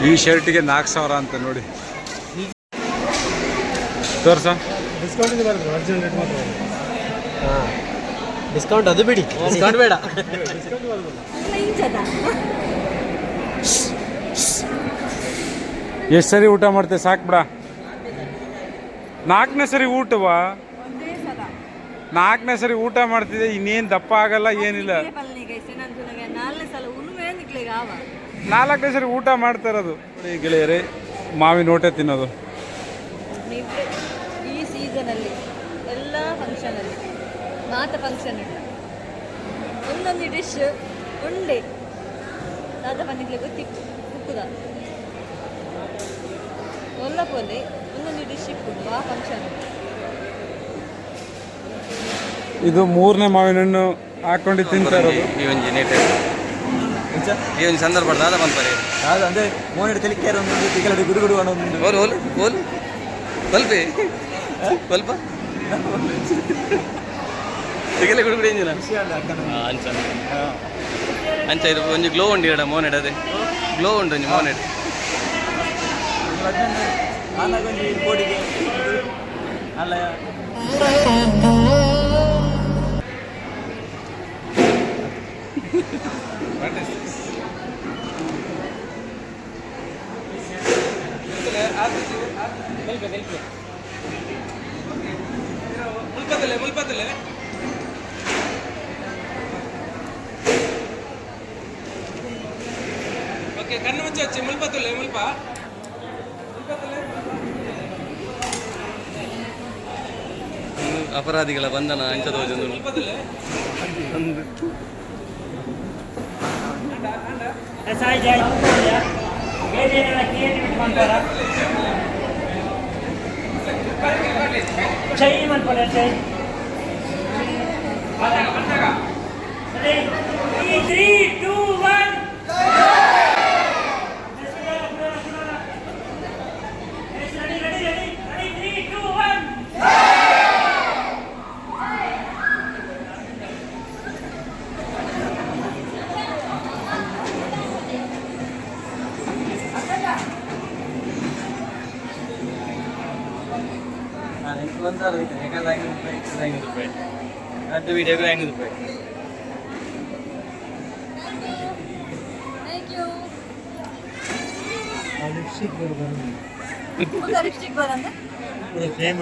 ಈ ಶರ್ಟಿಗೆ 4000 ಅಂತ ನೋಡಿ, ತೋರ್ಸ. ಡಿಸ್ಕೌಂಟ್ ಇದೆ ಬರ್ತದೆ, ಒರಿಜಿನಲ್ ರೇಟ್ ಮಾತ್ರ. ಹಾಂ, ಡಿಸ್ಕೌಂಟ್ ಅದು ಬಿಡಿ, ಡಿಸ್ಕೌಂಟ್ ಬೇಡ. ಡಿಸ್ಕೌಂಟ್ ಬರೋದಿಲ್ಲ. ಇಂಚದ. ಎಷ್ಟು ಸರಿ ಊಟ ಮಾಡ್ತೇವೆ? ಸಾಕು ಬಿಡ. ನಾಲ್ಕನೇ ಸರಿ ಊಟವಾ? ನಾಲ್ಕನೇ ಸರಿ ಊಟ ಮಾಡ್ತಿದ್ದೆ, ಇನ್ನೇನು ದಪ್ಪ ಆಗಲ್ಲ, ಏನಿಲ್ಲ. ನಾಲ್ಕನೇ ಸಲ ಉಣ್ಣುವೆ ನಿಕ್ಲೆಗ್ ಆವ. ನಾಲ್ಕನೇ ಸರಿ ಊಟ ಮಾಡ್ತಾ ಇರೋದು ನೋಡಿ ಗೆಳೆಯರೇ, ಮಾವಿನ ಓಟೆ ತಿನ್ನೋದು. ನೀವು ಈ ಸೀಸನಲ್ಲಿ ಎಲ್ಲ ಫಂಕ್ಷನಲ್ಲಿ, ಮಾತ ಫಂಕ್ಷನ್ ಉಂಟು, ಒಂದೊಂದು ಡಿಶ್. ಉಂಡೆ ದಾದ ಪನ್ನಿಗ್ಲೆ ಗೊತ್ತಿತ್ತು ಬುಕ್ಕುದ ಒಲ್ಲ ಪೋಲೆ ಒಂದೊಂದು ಡಿಶ್ ಇಪ್ಪುಂಡು ಆ ಫಂಕ್ಷನ್. ಇದು ಮೂರನೇ ಮಾವಿನ ಹಣ್ಣು ಹಾಕೊಂಡು ತಿಂತಾ ಇರೋದು. ಈ ಒಂಜಿ ನೇಟ್ ಈ ಒಂಜಿ ಸಂದರ್ಭ ದಾದ ಪನ್ಪರೆ? ಅಂದ್ರೆ ಮೋನಿಡ್ ತೆಲಿಕೇರ್ ಒಂದು ತಿಗಲಡಿ ಗುಡು ಗುಡು ಅನ್ನೋ ಒಂದು. ಓಲ್ ಓಲ್ ಓಲ್ ಬಲ್ಪೆ ಸ್ವಲ್ಪ ತಿಗಲೆ ಗುಡುಗುಡು ಇಂಜಿನ ಅಂಚ ಅಂಚ. ಇದು ಒಂಜಿ ಗ್ಲೋ ಉಂಡು ಇರಡ ಮೋನೆಡ್, ಅದೇ ಗ್ಲೋ ಉಂಡು ಒಂಜಿ ಮೋನೆಡ್. ಆನಾಗ ಒಂಜಿ ಬೋಡಿಗೆ ಅಲ್ಲ. ಮುಲ್ಪದಲ್ಲೇ ಮುಲ್ಪದಲ್ಲೇ. ಓಕೆ, ಕಣ್ಣು ಮುಚ್ಚಿ ಹಚ್ಚಿ ಮುಲ್ಪತ್ತುಲ್ಲೆ ಮುಲ್ಪ. ಅಪರಾಧಿಗಳ ಬಂಧನ ಅಂಚ ತೋಜೊಂದು. ಮುಲ್ಪದಲ್ಲೇ. ಒಂದು ಯಾಕಂದ್ರೆ 500 ರೂಪಾಯಿ, 500 ರೂಪಾಯಿ, ಅದು ವಿಡಿಯೋಗೆ 500 ರೂಪಾಯಿ. Thank you. Lipstick. Lipstick ಬರಂದ್ರೆ. ಫ್ರೇಮ್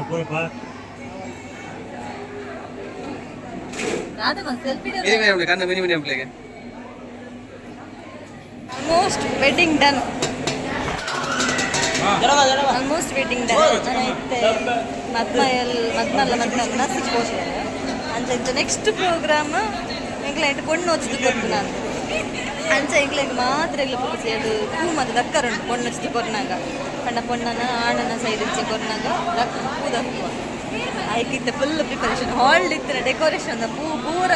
ಪೂರ. ದಾದ ಸೆಲ್ಫಿ. ಮಿನಿ ಮಿನಿ ಕಣ್ಣು ಮಿನಿ ಮಿನಿ ಅಂಪ್ಲೆಗೆ. Almost wedding done, almost wedding done. ಇತ್ತೆ ಮದ್ಮಯಲ್ ಮದ್ಮಲ್ಲ ಮದ್ಮಲ್ ನಸಿಗೆ ಪೋತಾರೆ. ಅಂಚ ಇತ್ತೆ ನೆಕ್ಸ್ಟ್ ಪ್ರೋಗ್ರಾಮ್ ಎಂಕ್ಲ ಇಟ್ಟು ಪೊಣ್ಣು ಹೊಚ್ದು ಕೊರ್ಪುನ ಅಂಚ. ಎಂಕ್ಲೆಗ್ ಮಾತ್ರ ಎಂಕ್ಲ ಫೋಕಸ್ ಅದು ಪೂ ಮತ್ತು ದಕ್ಕರುಂಟು. ಪೊಣ್ಣು ಹೊಚ್ದು ಕೊರ್ನಾಗ ಪಂಡ ಪೊಣ್ಣನ ಆಣನ ಸೈಡ್ ಇಚ್ಚೆ ಕೊರ್ನಾಗ ದಕ್ ಪೂ ದಕ್ಕುವ. ಐಕಿತ್ತೆ ಫುಲ್ ಪ್ರಿಪರೇಷನ್. ಹಾಲ್ ಇತ್ತಿನ ಡೆಕೋರೇಷನ್ ಪೂ ಪೂರ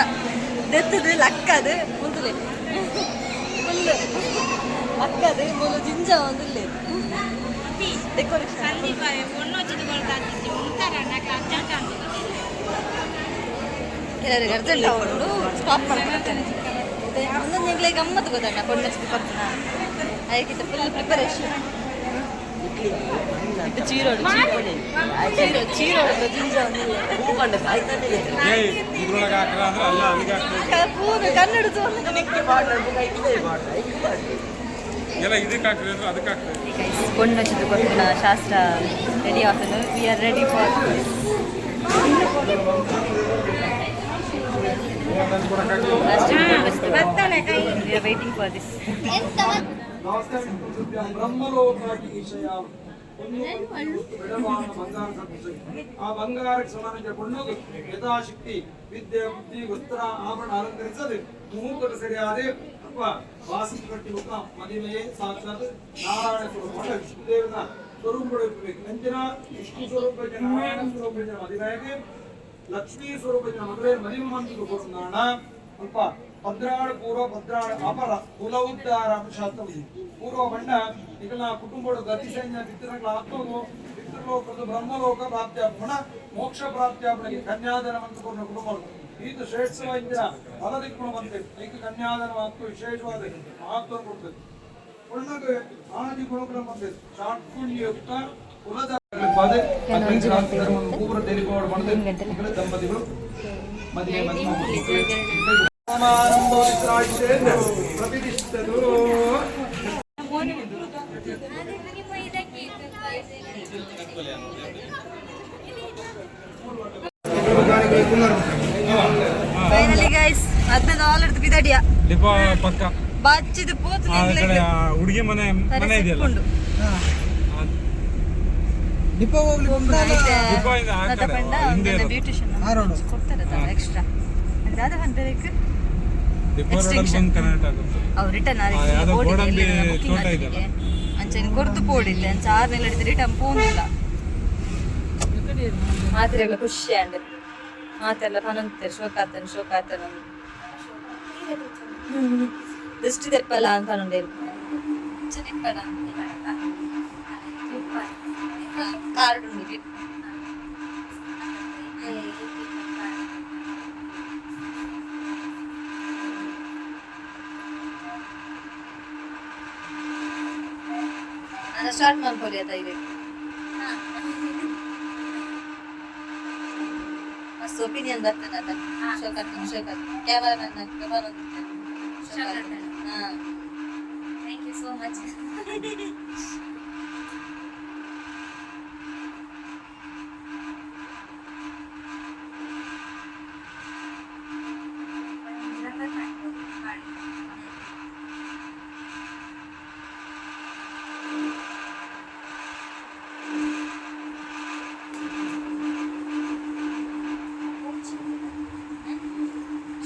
ದೆತ್ತದು ಲಕ್ಕದು ಮುಂದುಲೆ ಫುಲ್ ಲಕ್ಕದು ಮೂಲು ಜಿಂಜ ಒಂದಿಲ್ಲ ಡೆಕೋರೇಷನ್. ಕೆಲವರಿಗೆ ಅರ್ಜೆಂಟ್ ಉಂಟು, ಸ್ಟಾಪ್ ಮಾಡ್ಕೊಳ್ತೇನೆ. ಒಂದೊಂದು ಎಂಗ್ಲೆ ಗಮ್ಮತ್ತು ಗೊತ್ತಣ್ಣ ಕೊಂಡಷ್ಟು ಪಕ್ಕನ. ಅದಕ್ಕಿಂತ ಫುಲ್ ಪ್ರಿಪರೇಷನ್. ಇದು ಚೀರೋಡು ಚೀರೋ ಚೀರೋಡು ಜಿಂಜ ಒಂದಿಲ್ಲ. ಇದ್ರೊಳಗೆ ಹಾಕ್ರ ಅಂದ್ರೆ ಅಲ್ಲ, ಅಲ್ಲಿಗೆ ಹಾಕ್ತಾರೆ. ಪೂರ ಕನ್ನಡ. ಎಲ್ಲ ಇದಕ್ಕೆ ಹಾಕ್ರಿ ಅಂದ್ರೆ ಅದಕ್ಕೆ ಹಾಕ್ತಾರೆ. ಕೊಂಡೊಚ್ಚಿದ್ದು ಕೊರ್ಪಿನ ಶಾಸ್ತ್ರ ರೆಡಿ ಆಗ್ತದೆ. We are ready for this. We are waiting for this. ಬ್ರಹ್ಮಲೋಕಾಟೀಶಯ ಆ ಬಂಗಾರಕ್ಕೆ ಸಮಾನ ಪೊಣ್ಣು ಯಥಾಶಕ್ತಿ ವಿದ್ಯೆ ಬುದ್ಧಿ ವಸ್ತ್ರ ಆಭರಣ ಅಲಂಕರಿಸದೆ ಮುಹೂರ್ತ ಸರಿಯಾದ ಅಥವಾ ವಾಸಿ ಕಟ್ಟಿ ಮುಖ ಮದುವೆಯೇ ಸಾಕ್ಷಾತ್ ನಾರಾಯಣ ಸ್ವರೂಪ ವಿಷ್ಣುದೇವನ ಸ್ವರೂಪ ಅಂಚಿನ ವಿಷ್ಣು ಸ್ವರೂಪ ನಾರಾಯಣ ಸ್ವರೂಪ ಮದುವೆಗೆ ಲಕ್ಷ್ಮೀ ಸ್ವರೂಪ ಮದುವೆ ಮದುವೆ ಮಂತ್ರ ಕೊಡ್ತಾಣ. ಅಲ್ಪ ಪದ್ರಾಳು ಪೂರ್ವ ಪದ್ರಾಳು ಅಪರ ಕುಲ ಉದ್ಧಾರ ಅಂತ ಶಾಸ್ತ್ರ. ಪೂರ್ವ ಬಣ್ಣ ಈಗ ಕುಟುಂಬದ ಗತಿ ಸೈನ್ಯ ಪಿತೃಗಳ ಆತ್ಮವು ಪಿತೃಲೋಕದ ಬ್ರಹ್ಮಲೋಕ ಪ್ರಾಪ್ತಿ ಆಪಣ ಮೋಕ್ಷ ಪ್ರಾಪ್ತಿ ಆಪಣಗೆ ಕನ್ಯಾದಾನ ಅಂತ ಕೊಡ್ನ ಕುಟುಂಬ ಈತ ಶ್ರೇಷ್ಠ ಫಲದಿಕ್ಕುಣ ಬಂತೆ. ಐಕ ಕನ್ಯಾದಾನ ಮಾತ್ರ ವಿಶೇಷವಾದ ಮಹತ್ವ ಕೊಡ್ತದೆ. ಪೊಣ್ಣಗೆ ಆದಿ ಗುಣಗಳ ಬಂದೆ ಷಾಟ್ಪುಣ್ಯಯುಕ್ತ ಕುಲದ ಪದೇ ಪೂರ್ವ ತೆರಿಗೋಡು ಮಾಡಿದ ದಂಪತಿಗಳು ಮದುವೆ ಪ್ರತಿಷ್ಠದು. ಫೈನಲಿ ಗೈಸ್, ಹದಿನೈದು ಆಲ್ ಹಿಡ್ದು ಬಿದಡಿಯ. ಲಿಪ ಪಕ್ಕ. ಬಚ್ಚಿದ ಪೋತು. ಆ ಕಡೆ ಹುಡುಗಿ ಮನೆ ಮನೆ ಇದೆಯಲ್ಲ. ಡಿಪೋ ಇಂದ ಆ ಕಡೆ, ಹಿಂದೆ ಇರೋದು. ಬ್ಯೂಟಿಷಿಯನ್ ಕೊಡ್ತಾರೆ ಎಕ್ಸ್ಟ್ರಾ. ದಾದ ಬಂದರೇಕ್. ಎಕ್ಸ್ಟೆನ್ಷನ್ ಅವು ರಿಟರ್ನ್ ಬುಕಿಂಗ್ ಅಂಚನೆ ಕೊರ್ದು ಪೋಡಿಲ್ಲ ಅಂಚ ಆರ್ನೆಲ್ಲ ಹಿಡಿದು ರಿಟರ್ನ್ ಪೋನಿಲ್ಲ. ಮಾತ್ರೆಲ್ಲ ಖುಷಿ ಅಂಡ್ ಮಾತೆಲ್ಲ ಪನಂತೆ ಶೋಕಾತನ್ ಶೋಕಾತನ್ ದೃಷ್ಟಿ ತೆಪ್ಪಲ್ಲ ಅಂತ ಪನೊಂಡೇರು. ಕಾರ್ಡ್ ಉಂಡು. ನಾನು ಸ್ಟಾರ್ಟ್ ಮಾಡ್ಕೊಳ್ಳಿ ಅದ ಇದೆ. ಮಸ್ತ್ ಒಪಿನಿಯನ್ ಬರ್ತದೆ ಅದ. ಶೋಕಾತನ್ ಶೋಕಾತನ್ ಕ್ಯಾಮರಾಮನ್ ಶೋಕಾತನ್. ಹಾ. Thank you so much.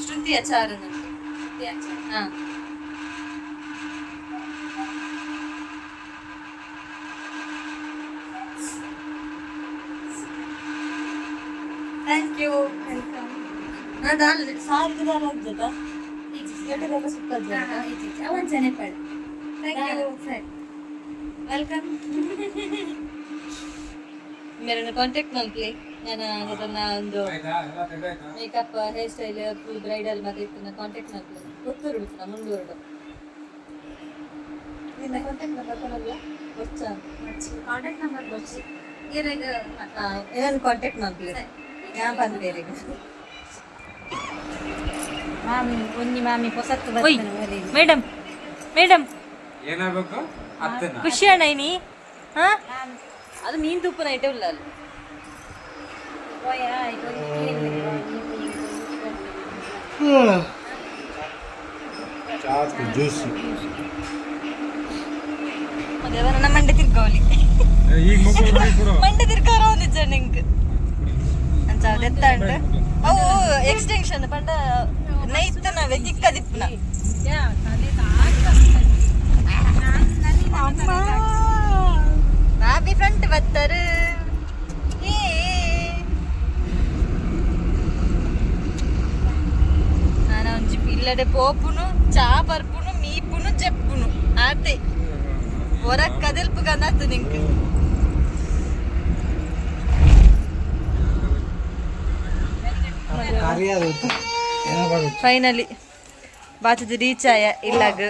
Shruti Achar. ಹಾ. Thank you. Welcome. ನಾನು ಸಾರಿಗೆ ಆಗ್ತದಾ? ಅವಂಚನೆ ಪಡ್. Thank you. ಸರಿ, welcome. ಮೇರನ್ನು ಕಾಂಟ್ಯಾಕ್ಟ್ ಮಲ್ಪಲಿ. ನಾನು ಅದನ್ನ ಒಂದು makeup, hair style, full bridal ಮತ್ತೆ ಇತ್ತು ಕಾಂಟ್ಯಾಕ್ಟ್ ಮಲ್ಪಲಿ. ಪುತ್ತೂರು ಬಿಡ್ತಾನ ಮುಂದೂರುಡು. ನಿನ್ನ ಕಾಂಟ್ಯಾಕ್ಟ್ ನಂಬರ್ ಕೊಡಲ್ಲ ಗೊಚ್ಚ. ಕಾಂಟ್ಯಾಕ್ಟ್ ನಂಬರ್ ಗೊಚ್ಚಿ ಏನಾಗ. ಏನನ್ನು ಕಾಂಟ್ಯಾಕ್ಟ್ ಮಲ್ಪಲಿ ಯಾ ಬಂದೇರಿ. ಮಾಮಿ ಒಂಜಿ ಮಾಮಿ ಪೊಸತ್ತು ಬರ್ತದೆ ಓದಿ. Madam, madam. ಏನಾಗಬೇಕು ಅತ್ತನ? ಖುಷಿ ಅಣ್ಣ ನೀ. ಹಾ, ಅದು ಮೀನ್ ತುಪ್ಪನ ಐಟಮ್ ಇಲ್ಲ ಅಲ್ಲಿ. ಪೋಯ, ಇದೊಂದು ಕೇಳಿ, ಜ್ಯೂಸ್. ಮದುವೆ ನಮ್ಮ ಮಂಡೆ ತಿರ್ಗೋಲಿ. ಈಗ ಮಗು ಕೊಡು. ಮಂಡೆ ತಿರ್ಗೋರ ಒಂದು ನಿಂಕ್ ಅಂಚ ದೆತ್ತಾಂಡ್ ಅವು ಎಕ್ಸ್ಟೆನ್ಷನ್ ಪಂಡ ನೈತ್ ನಾವೆ ತಿಕ್ಕದಿಪ್ಪುನ. ಅಮ್ಮ ಬಾಬಿ ಫ್ರಂಟ್ ಬರ್ತಾರೆ. ಏ ನಾನು ಒಂಜಿ ಇಲ್ಲಡೆ ಪೋಪುನು, ಚಾ ಪರ್ಪುನು, ಮೀಪುನು, ಜೆಪ್ಪುನು ಆತೆ. ಹೊರ ಕದಲ್ಪು ಗಂದಾತು ನಿಂಕ್. ಫೈನಲಿ ಬಾಚದ ರೀಚ್ ಆಯ ಇಲ್ಲಾಗ.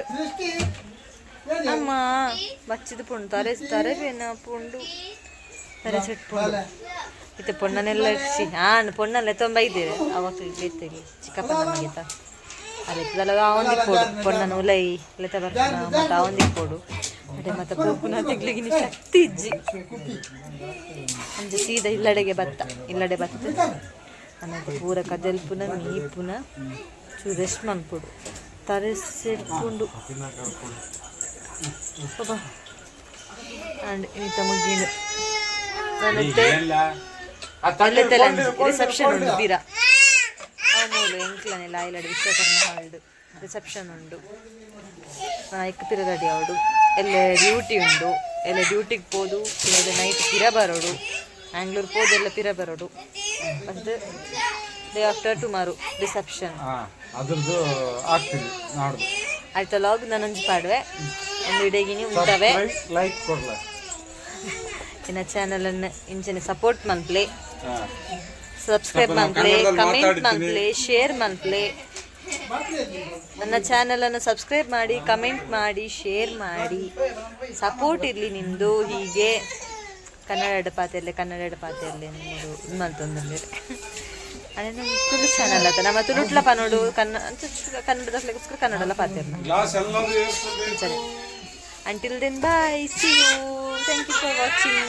ಅಮ್ಮ ಬಚ್ಚಿದ ಪುಂಡು ತರೆ ತರೆ ಬೇನ ಪುಂಡು ತರೆ ಸೆಟ್ ಪುಂಡು ಇತ್ತೆ ಪೊಣ್ಣನೆಲ್ಲ ಇಡ್ಸಿ. ಹಾಂ, ಪೊಣ್ಣಲ್ಲ ತೊಂಬ ಇದ್ದೇವೆ ಅವಾಗ ಬೇತೆಗೆ ಚಿಕ್ಕಪ್ಪ ನಮಗಿತ ಅಲ್ಲ ಆವೊಂದಿಗೆ ಪೋಡು ಪೊಣ್ಣನ ಉಲೈ ಲೆತ ಬರ್ತಾನ ಮತ್ತೆ ಆವೊಂದಿಗೆ ಪೋಡು ಅಡೆ ಮತ್ತೆ ಪೋಪುನ ತಿಗ್ಲಿಗಿನ ಶಕ್ತಿ ಇಜ್ಜಿ. ಅಂಚ ಸೀದಾ ಇಲ್ಲಡೆಗೆ ಬತ್ತ. ಇಲ್ಲಡೆ ಬತ್ತ ಅನ್ನದ ಪೂರ ಕದಲ್ಪುನ ಮೀಪುನ ಚೂರು ರೆಸ್ಟ್ ಮನ್ಪೊಡು. ತರೆ ಸೆಡ್ಪುಂಡು ಪಾಪ. ಅಂಡ್ ಇನಿತ ಮುಗಿಂಡು. ನನತ್ತೆ ರಿಸೆಪ್ಷನ್ ಉಂಡು ಪಿರ ಮೂಲು ಎಂಕ್ಲನೆಲ್ಲ ಐಲಡ್ ವಿಶ್ವಕರ್ಮ ಹಾಲ್ಡ್ ರಿಸೆಪ್ಷನ್ ಉಂಡು. ಎಕ್ ಪಿರ ರೆಡಿ ಆವಡು. ಎಲ್ಲ ಡ್ಯೂಟಿ ಉಂಡು. ಎಲ್ಲ ಡ್ಯೂಟಿಗೆ ಪೋದು ನೈಟ್ ಪಿರ ಬರೋಡು. ಆಂಗ್ಲೂರ್ ಪೋದೆಲ್ಲ ಪಿರ ಬರೋಡು. ಮತ್ತು ಡೇ ಆಫ್ಟರ್ ಟುಮಾರು ರಿಸೆಪ್ಷನ್. ಅದ್ರದ್ದು ಆಗ್ತೀವಿ ನಾಡ್ದು. ಆಯ್ತು, ಲಾಗ್ ನಾನೊಂಜಿ ಪಾಡುವೆ ಒಂದು ಇಡಗಿನಿ ಉಂಟವೆ. ಲೈಕ್ ಕೊಡ್ಲ. ಇನ್ನ ಚಾನಲ್ ಅನ್ನು ಇಂಚನೆ ಸಪೋರ್ಟ್ ಮನ್ಪ್ಲೆ, ಸಬ್ಸ್ಕ್ರೈಬ್ ಮನ್ಪ್ಲೆ, ಕಮೆಂಟ್ ಮನ್ಪ್ಲೆ, ಶೇರ್ ಮನ್ಪ್ಲೆ. ನನ್ನ ಚಾನಲ್ ಅನ್ನು ಸಬ್ಸ್ಕ್ರೈಬ್ ಮಾಡಿ, ಕಮೆಂಟ್ ಮಾಡಿ, ಶೇರ್ ಮಾಡಿ. ಸಪೋರ್ಟ್ ಇರಲಿ ನಿಮ್ಮದು ಹೀಗೆ. ಕನ್ನಡ ಪಾತೆಯಲ್ಲೇ ಕನ್ನಡ ಪಾತೆಯಲ್ಲೇ ನಿಮ್ಮದು ಇದು ಮಲ್ತೊಂದುಲ್ಲೆರ್. ಅದೇ ನಮ್ಮ ತುಳು ಚಾನಲ್ ಅತ್ತ, ನಮ್ಮ ತುಳುಟ್ಲ ಪನೋಡು ಕನ್ನ ಕನ್ನಡದಕ್ಲೆಗೋಸ್ಕರ ಕನ್ನಡಲ ಪಾತೆರ್ನ. ಗ್ಲಾಸ್ ಎಲ್ಲದೂ. ಸರಿ, until then, bye, see you, thank you for watching.